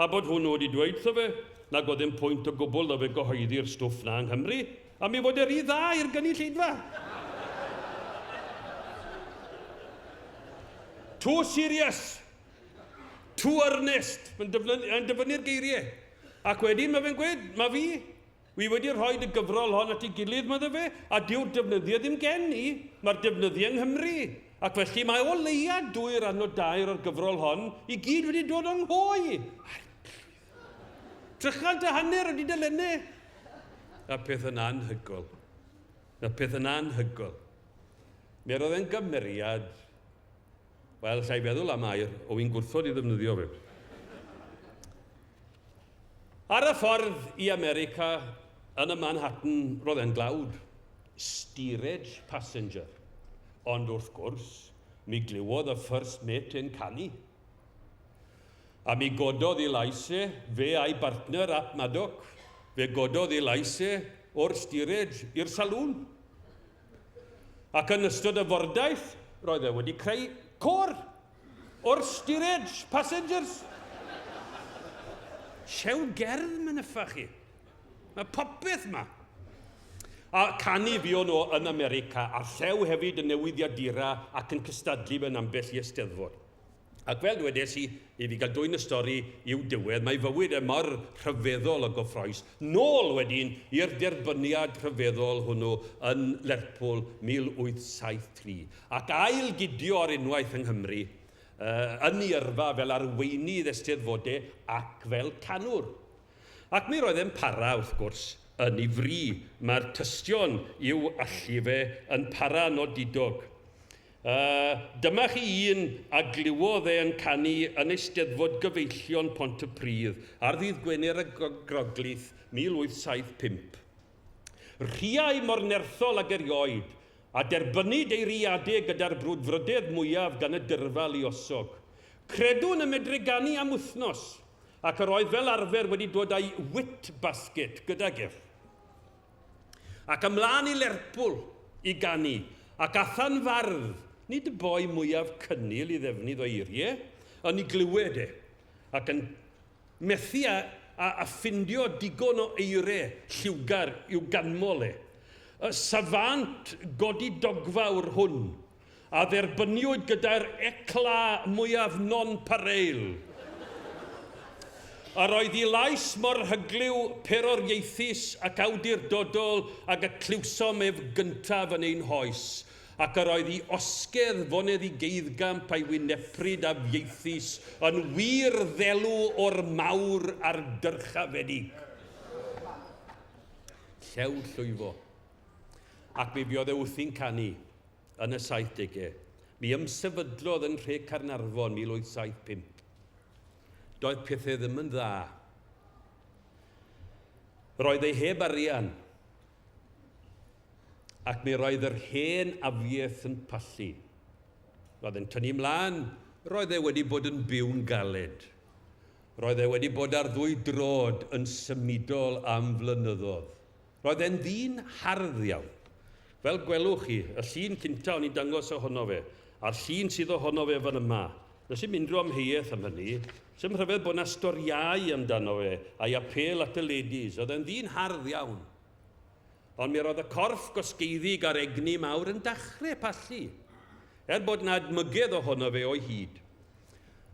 a bod hwnnw wedi dweud wrtho fe nag oedd ddim pwynt o gwbl iddo fe gyhoeddi'r stwff 'na yng Nghymru, am ei fod e rhy dda i'r gynulleidfa. Too serious! Too earnest! Mae'n dyfynnu'r geiriau. Ac wedyn mae fe'n gweud, mae fi, wi wedi rhoi y gyfrol hon at ei gilydd, meddai fe, a dyw'r defnyddiau ddim gen i, mae'r defnyddiau yng Nghymru. Ac felly mae o leia dwy ran o dair o'r gyfrol hon i gyd wedi dod o'n nghoi. 350 o dudalennau. A peth yn anhygol. A peth yn anhygol. Mi roedd e'n gymeriad. Wel, allai feddwl am air, o fi'n gwrthod i ddefnyddio fe. Ar y ffordd i America, yn y Manhattan, roedd e'n dlawd. Steerage passenger. Ond wrth gwrs, mi glywodd y first mate e'n canu. A mi gododd ei lais e, fe a'i bartner Ap Madoc, fe gododd ei lais e o'r steerage i'r salŵn. Ac yn ystod y fordaith, roedd e wedi creu côr o'r steerage passengers. Siew gerdd mynyffa chi. Mae popeth ma. A canu fuon nhw yn America, a'r llew hefyd yn newyddiadura ac yn cystadlu mewn ambell i eisteddfod. Ac fel dwedes i, i fi gael dwyn y stori i'w diwedd, mae fywyd e mor rhyfeddol o gyffroes, nôl wedyn i'r derbyniad rhyfeddol hwnnw yn Lerpwl 1873, ac ail gydio ar unwaith yng Nghymru, yn ei yrfa fel arweinydd eisteddfodau ac fel canwr. Ac mi roedd e'n para, wrth gwrs, yn ei fri. Mae'r tystion i'w allu fe yn para'n odidog. A dyma chi un a glywodd e yn canu yn Eisteddfod Gyfeillion Pontypridd ar ddydd Gwener y Groglith 1875. Rhiau mor nerthol ag erioed, a derbynnid ei riade gyda'r brwdfrydedd mwyaf gan y dyrfa luosog. Credwn y medre ganu am wythnos, ac yr oedd fel arfer wedi dod â'i wit basket gydag ef. Ac ymlaen i Lerpwl i ganu, ac Athan Fardd, nid y boi mwyaf cynnil i ddefnydd o eirie, yn ei glywed e, ac yn methu a, a, a ffindio digon o eire lliwgar i'w ganmol e. Y savant godidogfawr hwn, a dderbyniwyd gyda'r éclat mwyaf nonpareil. Yr oedd ei lais mor hyglyw, peroriaethus ac awdurdodol ag y clywsom ef gyntaf yn ein hoes, ac yr oedd ei osgedd foneddigeiddgamp a'i wynepryd afieithus yn wir ddelw o'r mawr a'r dyrchafedig. Llew Llwyfo. Ac mi fuodd e wrthi'n canu. Yn y saithdegau, mi ymsefydlodd yn nhre Caernarfon 1875. Doedd pethau ddim yn dda. Roedd ei heb arian, ac mi roedd yr hen afiaeth yn pallu. Roedd e'n tynnu mlaen, roedd e wedi bod yn byw'n galed. Roedd e wedi bod ar ddwy droed yn symudol am flynyddoedd. Roedd e'n ddyn hardd iawn. Fel gwelwch chi, y llun cynta o'n i'n dangos ohono fe, a'r llun sydd ohono fe fan yma. Does dim unrhyw amheuaeth am hynny. Sdim rhyfedd bod 'na storïau amdano fe, a'i apêl at y ladies. Oedd e'n ddyn hardd iawn. Ond mi roedd y corff gosgeiddig a'r egni mawr yn dachre pallu, er bod 'na edmygedd ohono fe o'i hyd.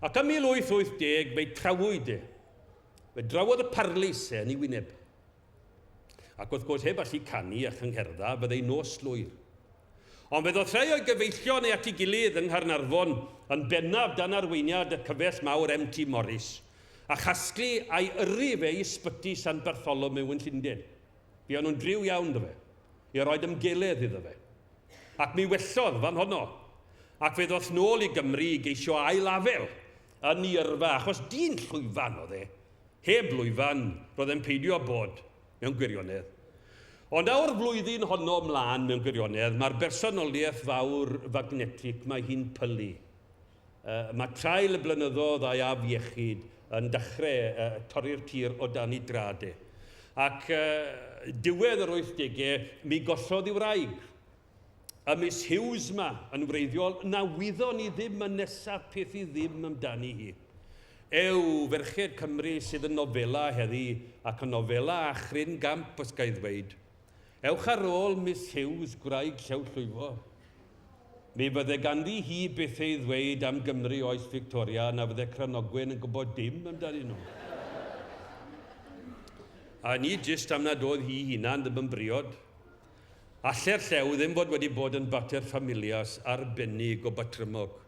Ac ym 1880 fe'i trawyd e. Fe drawodd y parlys e yn ei wyneb. Ac wrth gwrs, heb allu canu a chyngherddau, fyddai nos lwyr. Ond fe ddoth rhai o'i gyfeillion e at ei gilydd yng Nghaernarfon, yn bennaf dan arweiniad y cyfell mawr MT Morris, a chasglu a'i yrru fe i ysbyty San Bartholomew yn Llundain. Fuon nhw'n driw iawn iddo fe, i roed ymgeledd iddo fe. Ac mi wellodd fan honno. Ac fe ddoth nôl i Gymru i geisio ail afel yn ei yrfa, achos dyn llwyfan oedd e. Heb lwyfan, roedd e'n peidio â bod, mewn gwirionedd. Ond o'r flwyddyn honno ymlaen, mewn gwirionedd, mae'r bersonoliaeth fawr fagnetig, mae hi'n pylu. Uh, mae traul y blynyddoedd a'i afiechyd yn dechrau uh, torri'r tir o dan ei drad e. Ac uh, diwedd yr 80au, mi gollodd ei wraig. Y Miss Hughes 'ma, yn wreiddiol, na wyddon ni ddim y nesaf peth i ddim amdani hi. Ew, ferched Cymru sydd yn nofela heddi, ac yn nofela â chryn gamp, os ga i ddweud. Ewch ar ôl Miss Hughes, gwraig Llew Llwyfo. Mi fydde ganddi hi bethe i ddweud am Gymru oes Victoria na fydde Cranogwen yn gwybod dim amdanyn nhw. A nid jyst am nad oedd hi hunan ddim yn briod. Alle'r llew ddim fod wedi bod yn bater familias arbennig o batrymog.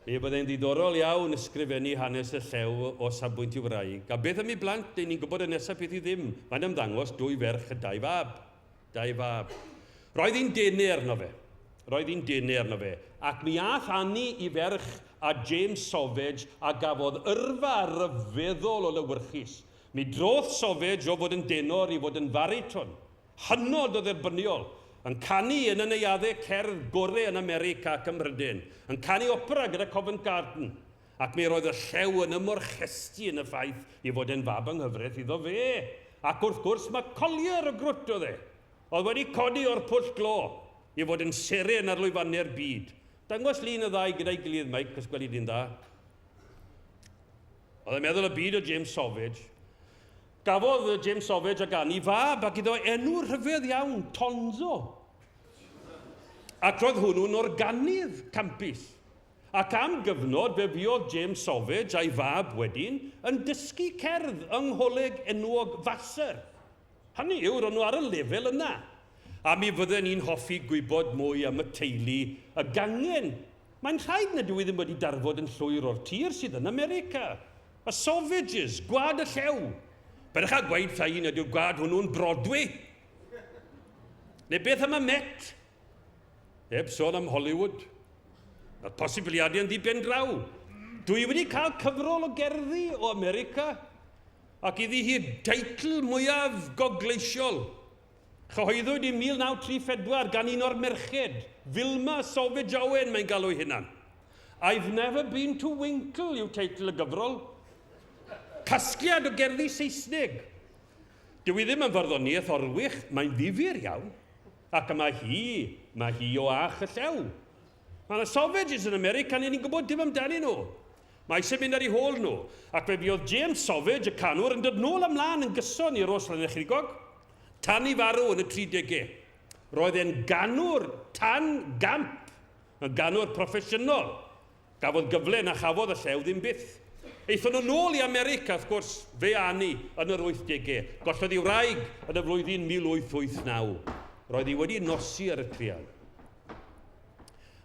Mi fyddai'n ddiddorol iawn ysgrifennu hanes y llew o safbwynt i wraig. A beth am ei blant? Dyn ni'n gwybod y nesaf peth i ddim. Mae'n ymddangos dwy ferch a dau fab. Dau fab. Roedd hi'n denu arno fe. Roedd hi'n denu arno fe. Ac mi ath Annie i ferch a James Savage a gafodd yrfa ryfeddol o lewyrchus. Mi drodd Savage o fod yn denor i fod yn fariton. Hynod o dderbyniol. Yn canu yn y neuaddau cerdd gore yn America ac ym Mhrydain. Yn canu opera gyda Covent Garden. Ac mi roedd y llew yn ymorchestu yn y ffaith ei fod e'n fab yng nghyfraith iddo fe. Ac wrth gwrs mae Collier o grwt oedd e. Oedd wedi codi o'r pwll glo i fod yn seren ar lwyfannau'r byd. Dangos lun y ddau gyda'i gilydd, Mike, os gweli di'n dda. Oedd e'n meddwl y byd o James Savage. Gafodd James Savage ac Annie fab ac iddo enw rhyfedd iawn, Tonzo. Ac roedd hwnnw'n organydd campus. Ac am gyfnod fe fuodd James Savage a'i fab wedyn yn dysgu cerdd yng ngholeg enwog Vassar. Hynny yw, ro'n nhw ar y lefel yna. A mi fydden i'n hoffi gwybod mwy am y teulu, y gangen. Mae'n rhaid nad yw i ddim wedi darfod yn llwyr o'r tir sydd yn America. Y Savages, gwlad y llew. Peidiwch â gweud wrtha i nad yw'r gwlad hwnnw'n Broadway. Neu beth am y Met? Heb sôn am Hollywood. Mae'r posibiliadau yn ddi-ben-draw. Dwi wedi cael cyfrol o gerddi o America ac iddi hi deitl mwyaf gogleisiol. Cyhoeddwyd i 1934 gan un o'r merched, Vilma Savage Owen mae'n galw ei hunan. I've Never Been to Winkle yw teitl y gyfrol. Casgliad o gerddi Saesneg. Dyw hi ddim yn farddoniaeth orwych, mae'n ddifyr iawn. Ac y mae hi, mae hi o ach y llew. Mae yna Savages yn America, ni ni'n gwybod dim amdanyn nhw. Mae eisiau mynd ar eu hôl nhw. Ac fe fuodd James Savage, y canwr, yn dod nôl a mlaen yn gyson i Rhos Llanechrigog, tan ei farw yn y 30au. Roedd e'n ganwr tan gamp, yn ganwr proffesiynol. Gafodd gyfle na chafodd y llew ddim byth. Aethon nhw nôl i America, wrth gwrs, fe a Annie, yn yr 80au. Gollodd ei wraig yn y flwyddyn 1889. Roedd hi wedi nosi ar y trian.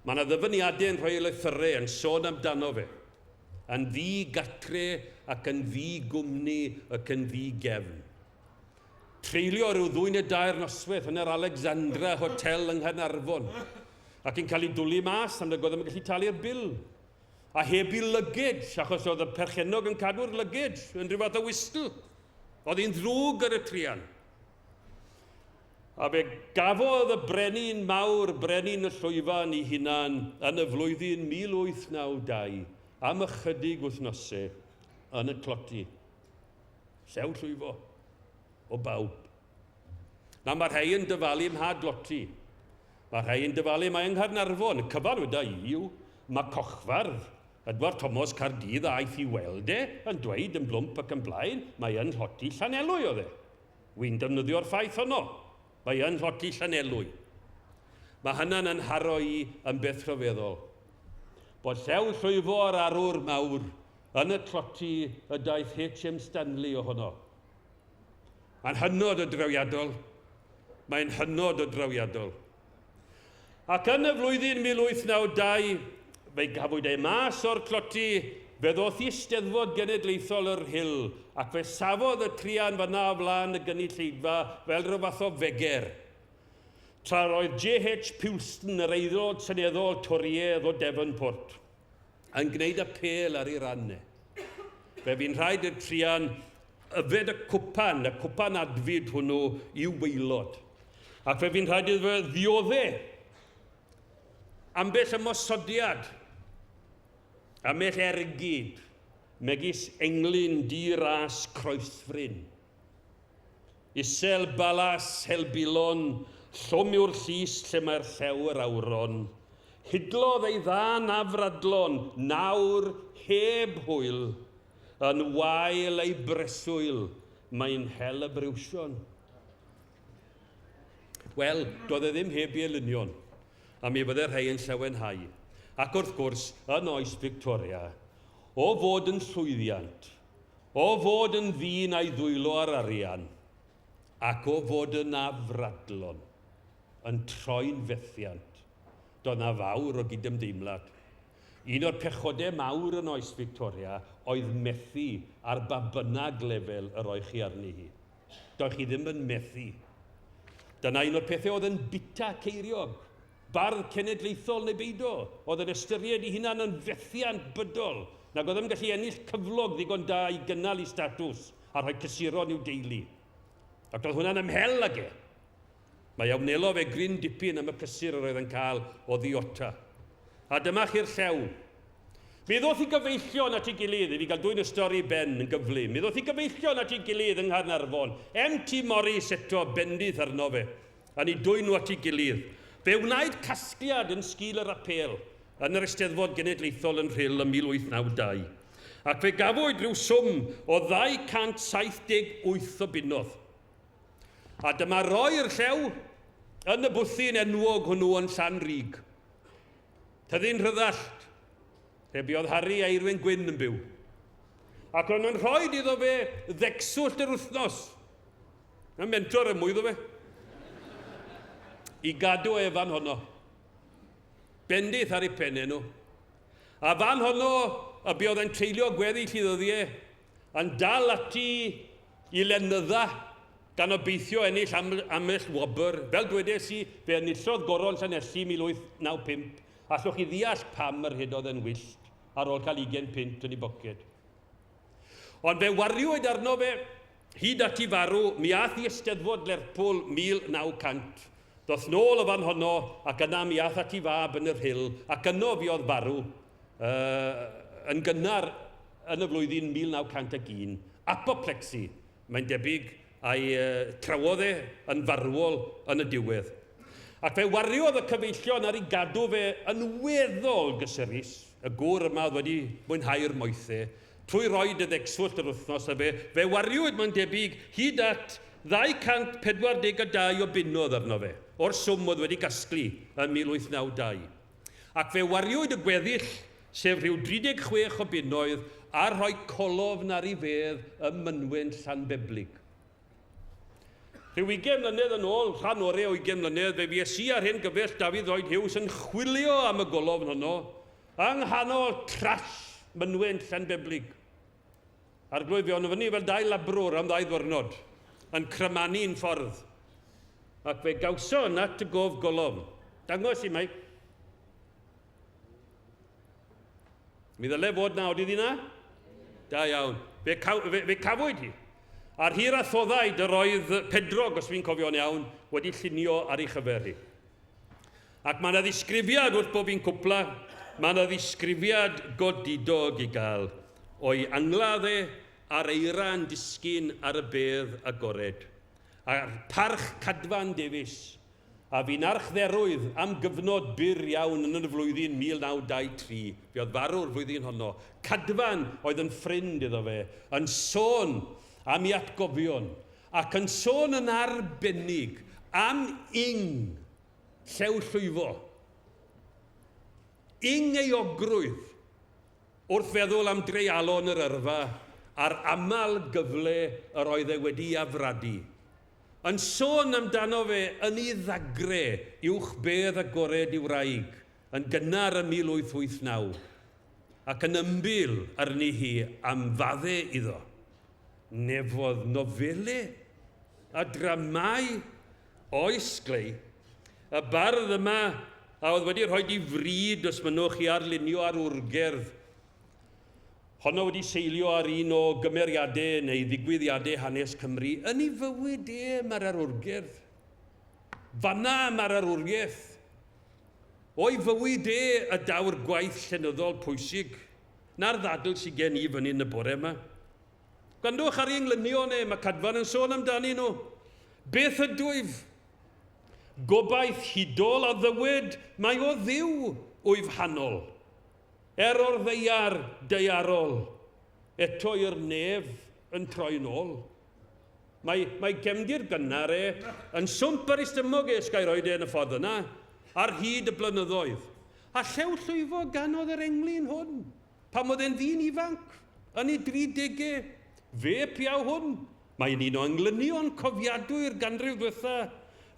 Mae yna ddyfyniadau yn rhoi ei lythyrau yn sôn amdano fe. Yn ddi gatre ac yn ddi gwmni ac yn ddi gefn. Treulio rhyw ddwy neu dair noswaith yn yr Alexandra Hotel yng Nghaernarfon ac yn cael ei dwlu mas am nag oedd yn gallu talu'r bil. A heb i luggage, achos oedd y perchennog yn cadw'r luggage yn rhyw fath o wystl. Oedd hi'n ddrwg ar y trian. A fe gafodd y brenin mawr, brenin y llwyfan ei hunan, yn y flwyddyn 1892, am ychydig wythnosau, yn y tloty. Llew llwyfo. O bawb. Na, mae rhai yn dyfalu mha dloti. Mae rhai yn dyfalu mai yng Nghaernarfon. Y cyfan weda i yw, mae cochfardd Edward Thomas Caerdydd a aeth i weld e yn dweud yn blwmp ac yn blaen, mae yn nhloty Llanelwy oedd e. Wi'n defnyddio'r ffaith honno. Mae yn nhloty Llanelwy. Mae hynna'n yn nharo i yn beth rhyfeddol. Bod Llew Llwyfo yr arwr mawr yn y tloty y daeth H.M. Stanley ohono. Mae'n hynod o drawiadol. Mae'n hynod o drawiadol. Ac yn y flwyddyn 1892, fe gafwyd e mas o'r tloty, fe ddoth i Steddfod Genedlaethol yr Rhyl, ac fe safodd y truan fan'na o flaen y gynulleidfa fel rhyw fath o feger. Tra roedd JH Puleston, yr aelod seneddol Torïaidd o Devonport, yn gwneud apêl ar ei ran e. Fe fu'n rhaid i'r truan yfed y cwpan, y cwpan adfyd hwnnw i'w waelod. Ac fe fu'n rhaid iddo fe ddiodde ambell ymosodiad, ambell ergyd, megis englyn di-ras croesfryn. Isel balas helbulon, llwm yw'r llys lle mae'r llew yr awron. Hidlodd ei ddan afradlon, nawr heb hwyl, yn wael ei breswyl, mae'n hel y briwsion. Wel, doedd e ddim heb ei elynion, a mi fydde rhai yn llawenhau. Ac wrth gwrs, yn oes Victoria, o fod yn llwyddiant, O fod yn ddyn a'i ddwylo ar arian, ac o fod yn afradlon, yn troi'n fethiant, doedd 'na fawr o gydymdeimlad. Un o'r pechodau mawr yn oes Victoria oedd methu ar ba bynnag lefel yr oech chi arni hi. Doedd chi ddim yn methu. Dyna un o'r pethau oedd yn bita ceiriog. Bardd cenedlaethol neu beido, oedd yn ystyried ei hunan yn fethiant bydol, nag oedd yn gallu ennill cyflog ddigon da i gynnal ei statws a rhoi cysuron i'w deulu. Ac roedd hwnna'n ymhel ag e. Mae a wnelo fe gryn dipyn am y cysur yr oedd yn cael o ddiota. A dyma chi'r llew. Mi ddoth i gyfeillion at ei gilydd, i fi gael dwyn y stori i ben yn gyflym, mi ddoth i gyfeillion at ei gilydd yng Nghaernarfon, MT Morris eto, bendith arno fe, yn eu dwyn nhw at ei gilydd. Fe wnaed casgliad yn sgil yr apêl yn yr Eisteddfod Genedlaethol yn Rhyl ym 1892, ac fe gafwyd rhyw swm o 278 o bunnoedd. A dyma roi'r llew yn y bwthyn enwog hwnnw yn Llanrug. Tyddyn Rhyddallt, lle buodd Harri a Eirwyn Gwyn yn byw. Ac ro'n nhw'n rhoi iddo fe ddecswllt yr wythnos. Mae'n mentor y mwy iddo fe. I gadw e fan honno. Bendith ar ei pennau nhw. A fan honno y buodd e'n treulio gweddill i ddyddiau yn dal ati i lenydda gan obeithio ennill ambell wobr. Fel dwedes i, fe enillodd Goron Llanelli 1895. Allwch chi ddeall pam yr rhedodd e'n wyllt ar ôl cael ugain punt yn ei boced. Ond fe wariwyd arno fe hyd at ei farw, mi ath i Eisteddfod Lerpwl 1900. Ddoth nôl o fan honno ac yna mi ath at ei fab yn y Rhyl ac yno fuodd farw uh, yn gynnar yn y flwyddyn 1901. Apoplexy, Mae'n debyg, a'i trawodd e yn farwol yn y diwedd. Ac fe wariodd y cyfeillion ar ei gadw fe yn weddol gysurus, y gŵr yma oedd wedi mwynhau'r moethe, trwy roi dy ddegswllt yr wythnos a fe, fe wariwyd, mae'n debyg, hyd at 242 o bunnoedd arno fe, o'r swm oedd wedi gasglu yn 1892. Ac fe wariwyd y gweddill, sef rhyw 36 o bunnoedd, ar rhoi colofn ar ei fedd ym mynwent Llanbeblig. Rhyw ugain mlynedd yn ôl, rhan ore o ugain mlynedd, fe fues i a'r hen gyfaill Dafydd Lloyd Hughes yn chwilio am y golofn honno, yng nghanol trash mynwent Llanbeblig. Arglwydd, fe o'n fyny fel dau labrwr am ddau ddwrnod, yn crymanu'n ffordd. Ac fe gawson at y gof golofn. Dangos i Mike. Mi ddyle fod na, oeddi na? Da iawn. Fe, caw, fe, fe cafwyd hi. A'r hir a thoddaid yr oedd Pedrog, os fi'n cofio'n iawn, wedi llunio ar ei chyfer hi. Ac mae yna ddisgrifiad wrth bob un cwpla, mae yna ddisgrifiad godidog i gael o'i angladd e a'r eira'n disgyn ar y bedd agored. A'r parch Cadfan Davies, a fu'n archdderwydd am gyfnod byr iawn yn y flwyddyn 1923, fe oedd farw'r flwyddyn honno, Cadfan oedd yn ffrind iddo fe, yn sôn am ei atgofion, ac yn sôn yn arbennig am ing Llew Llwyfo. Ing euogrwydd wrth feddwl am dreialon yr yrfa a'r aml gyfle yr oedd e wedi'i afradu. Yn sôn amdano fe yn ei ddagre uwch bedd agored ei wraig yn gynnar ym 1889, ac yn ymbil arni hi am fadde iddo. Nefodd nofele a dramâu oes glei. Y bardd yma a oedd wedi rhoi di fryd, os mynnwch, i arlunio ar wrgerdd. Honno wedi seilio ar un o gymeriadau neu ddigwyddiadau hanes Cymru. Yn ei fywyd e mae'r arwrgerdd. Fanna mae'r arwriaeth. O'i fywyd e y daw'r gwaith llenyddol pwysig. Na'r ddadl sydd gen i fan hyn y bore yma. Gwrandwch ar ei englynion e, mae Cadfan yn sôn amdanyn nhw. Beth ydwyf? Gobaith hudol a ddywed mae o Dduw wyf hanol. Er o'r ddaear daearol, eto i'r nef yn troi'n ôl. Mae, mae gefndir gynnar e yn swmp ar ei stumog e, sgai roed e yn y ffordd yna, ar hyd y blynyddoedd. A Llew Llwyfo ganodd yr englyn hwn. Pan oedd e'n ddyn ifanc, yn ei dridegau, fe piau hwn. Mae'n un o englynion cofiadwy'r ganrif ddiwetha.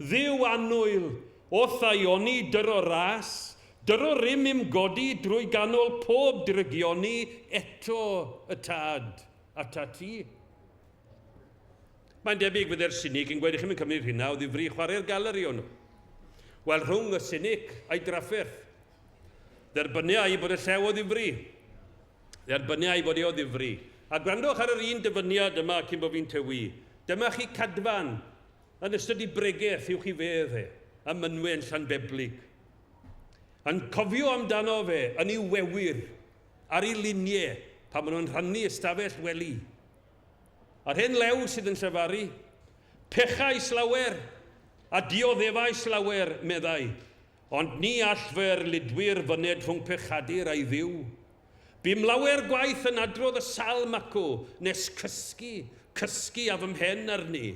Dduw annwyl, o'th daioni dyro ras, dyro rym i'm godi drwy ganol pob drygioni eto y tad atat ti. Mae'n debyg fydde'r sinig yn gweud, chi'm yn cymryd rhina o ddifri chwarae'r galeri o'n nhw. Wel, rhwng y sinic a'i drafferth. Dderbyniai bod y llew o ddifri. Dderbyniai bod e o ddifri. A gwrandwch ar yr un dyfyniad yma cyn bod fi'n tewi. Dyma chi Cadfan yn ystod i bregeth uwch i fedd e, ym Mynwen Llanbeblig. Yn cofio amdano fe yn ei wewyr, ar ei luniau, pan maen nhw'n rhannu ystafell wely. A'r hen lew sydd yn llefaru, Pechais lawer, a dioddefais lawer, meddai, ond ni all fy erlidwyr fyned rhwng pechadur a'i Dduw. Bum lawer gwaith yn adrodd y salm acw, nes cysgu, cysgu â fy mhen arni.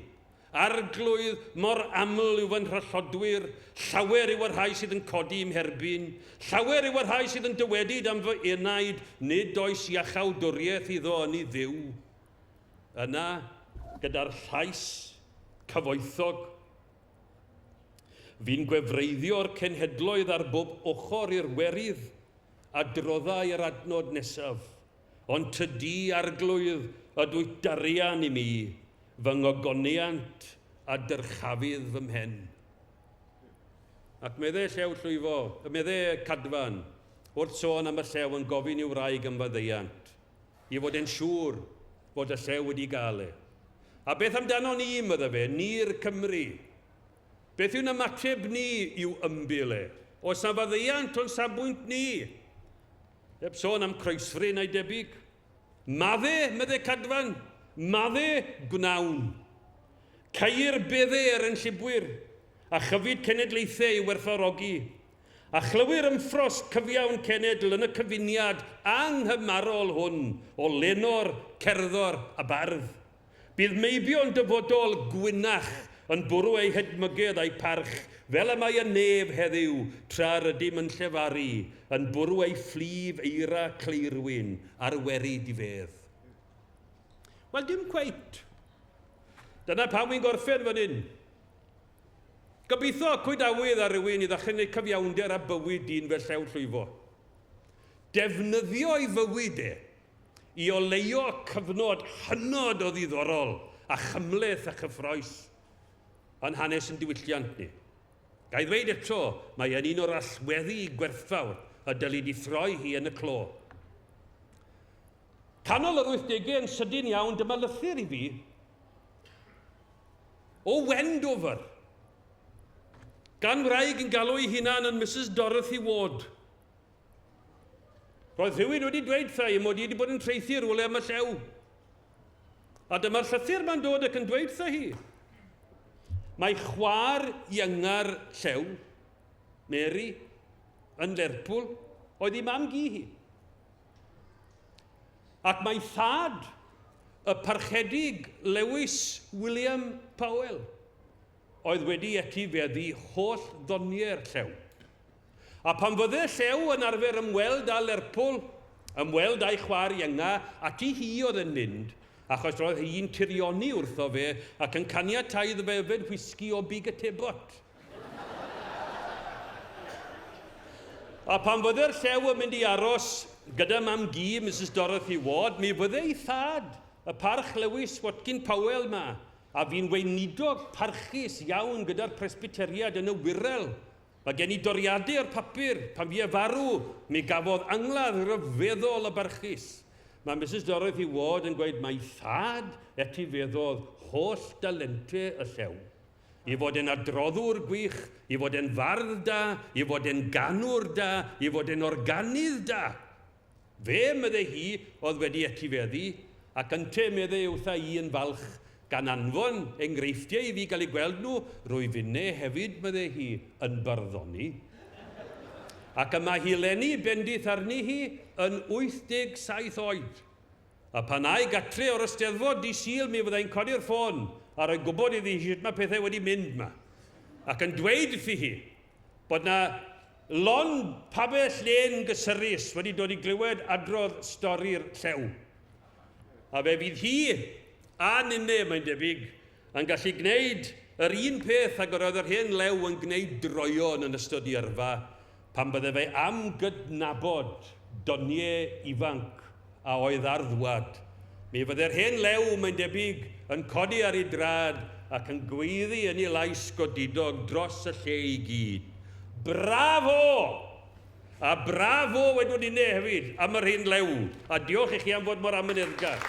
Arglwydd, mor aml yw fy nhrallodwyr, llawer yw y rhai sydd yn codi i'm herbyn, llawer yw y rhai sydd yn dywedyd am fy enaid, nid oes iachawdwriaeth iddo yn ei Dduw. Yna, gyda'r llais cyfoethog, fi'n gwefreiddio'r cenhedloedd ar bob ochr i'r werydd, adroddai yr adnod nesaf. Ond tydi, Arglwydd, ydwyt darian i mi, fy ngogoniant a dyrchafydd fy mhen. Ac medde Llew Llwyfo, medde Cadfan, wrth sôn am y llew yn gofyn i'w wraig am faddeuant, i fod e'n siŵr fod y llew wedi gael e. A beth amdano ni, medde fe, ni'r Cymry? Beth yw'n ymateb ni i'w ymbil e? Oes na faddeuant o'n safbwynt ni? Heb sôn am croesfri neu debyg. Madde, medde Cadfan, madde gwnawn. Ceir bedde er enllibwyr, a chyfyd cenedlaethau i werthfawrogi. A chlywir ymffrost cyfiawn cenedl yn y cyfuniad anghymarol hwn o lenor, cerddor a bardd. Bydd meibion dyfodol gwynach yn bwrw eu hedmygedd a'u parch, fel y mae y nef heddiw, tra rydym yn llefaru, yn bwrw ei phlif eira cleirwyn ar wery difedd. Wel, dim cweit. Dyna pam wy'n gorffen fan hyn. Gobeithio cwyd awydd ar rywun i ddechrau gwneud cyfiawnder â bywyd dyn fel Llew Llwyfo. Defnyddio ei fywyd e i oleuo cyfnod hynod o ddiddorol a chymhleth a chyffroes yn hanes yn diwylliant ni. Ga i ddweud eto, mae e'n un o'r allweddi gwerthfawr y dylid i throi hi yn y clo. Canol yr 80au yn sydyn iawn, dyma lythyr i fi o Wendover, gan wraig yn galw ei hunan yn Mrs Dorothy Ward. Roedd rhywun wedi dweud wrtha i mod i wedi bod yn traethu rhywle am y llew. A dyma'r llythyr ma'n dod ac yn dweud wrtha hi. Mae chwaer ienga'r llew, Mary, yn Lerpwl, oedd ei mam gi hi. Ac mae thad y parchedig Lewis William Powell oedd wedi etifeddu holl ddoniau'r llew. A phan fydde Llew yn arfer ymweld â Lerpwl, ymweld â'i chwaer ienga, ati hi oedd yn mynd, achos roedd hi'n tirioni wrtho fe ac yn caniatáu iddo fe yfed whisgi o big y tebot. A phan fydde'r Llew yn mynd i aros gyda mam-gu, Misus Dorothy Ward, mi fydde ei thad, y Parch Lewis Watkin Powell 'ma, a fu'n weinidog parchus iawn gyda'r Presbyteriaid yn y Wirral, Mae gen i doriadau o'r papur, pan fu e farw, mi gafodd angladd ryfeddol o barchus. Mae Misus Dorothy Ward yn gweud mai thad etifeddodd holl dalente y llew. I fod e'n adroddwr gwych, i fod e'n fardd da, i fod e'n ganwr da, i fod e'n organydd da. Fe, medde hi, oedd wedi etifeddu, ac ynte, medde wrtha i yn falch, gan anfon enghreifftiau i fi gael eu gweld nhw, rwyf finne hefyd, medde hi, yn barddoni. Ac y mae hi 'leni, bendith arni hi, yn 87 oed. A pan âi gatre o'r Eisteddfod dydd Sul mi fyddai'n codi'r ffôn a rhoi gwybod iddi hi sut mae pethau wedi mynd 'ma. Ac yn dweud wrthi hi bod 'na lond pabell lên gysurus wedi dod i glywed adrodd stori'r llew. A fe fydd hi, a ninne, mae'n debyg, yn gallu gwneud yr un peth ag yr oedd yr hen lew yn gwneud droeon yn ystod ei yrfa, pan bydde fe am gydnabod doniau ifanc a oedd ar ddwad. Mi fydde'r hen lew, mae'n debyg, yn codi ar ei draed ac yn gweiddi yn ei lais godidog dros y lle i gyd. Bravo! A bravo wedwn inne hefyd am yr hen lew. A diolch i chi am fod mor amyneddgar.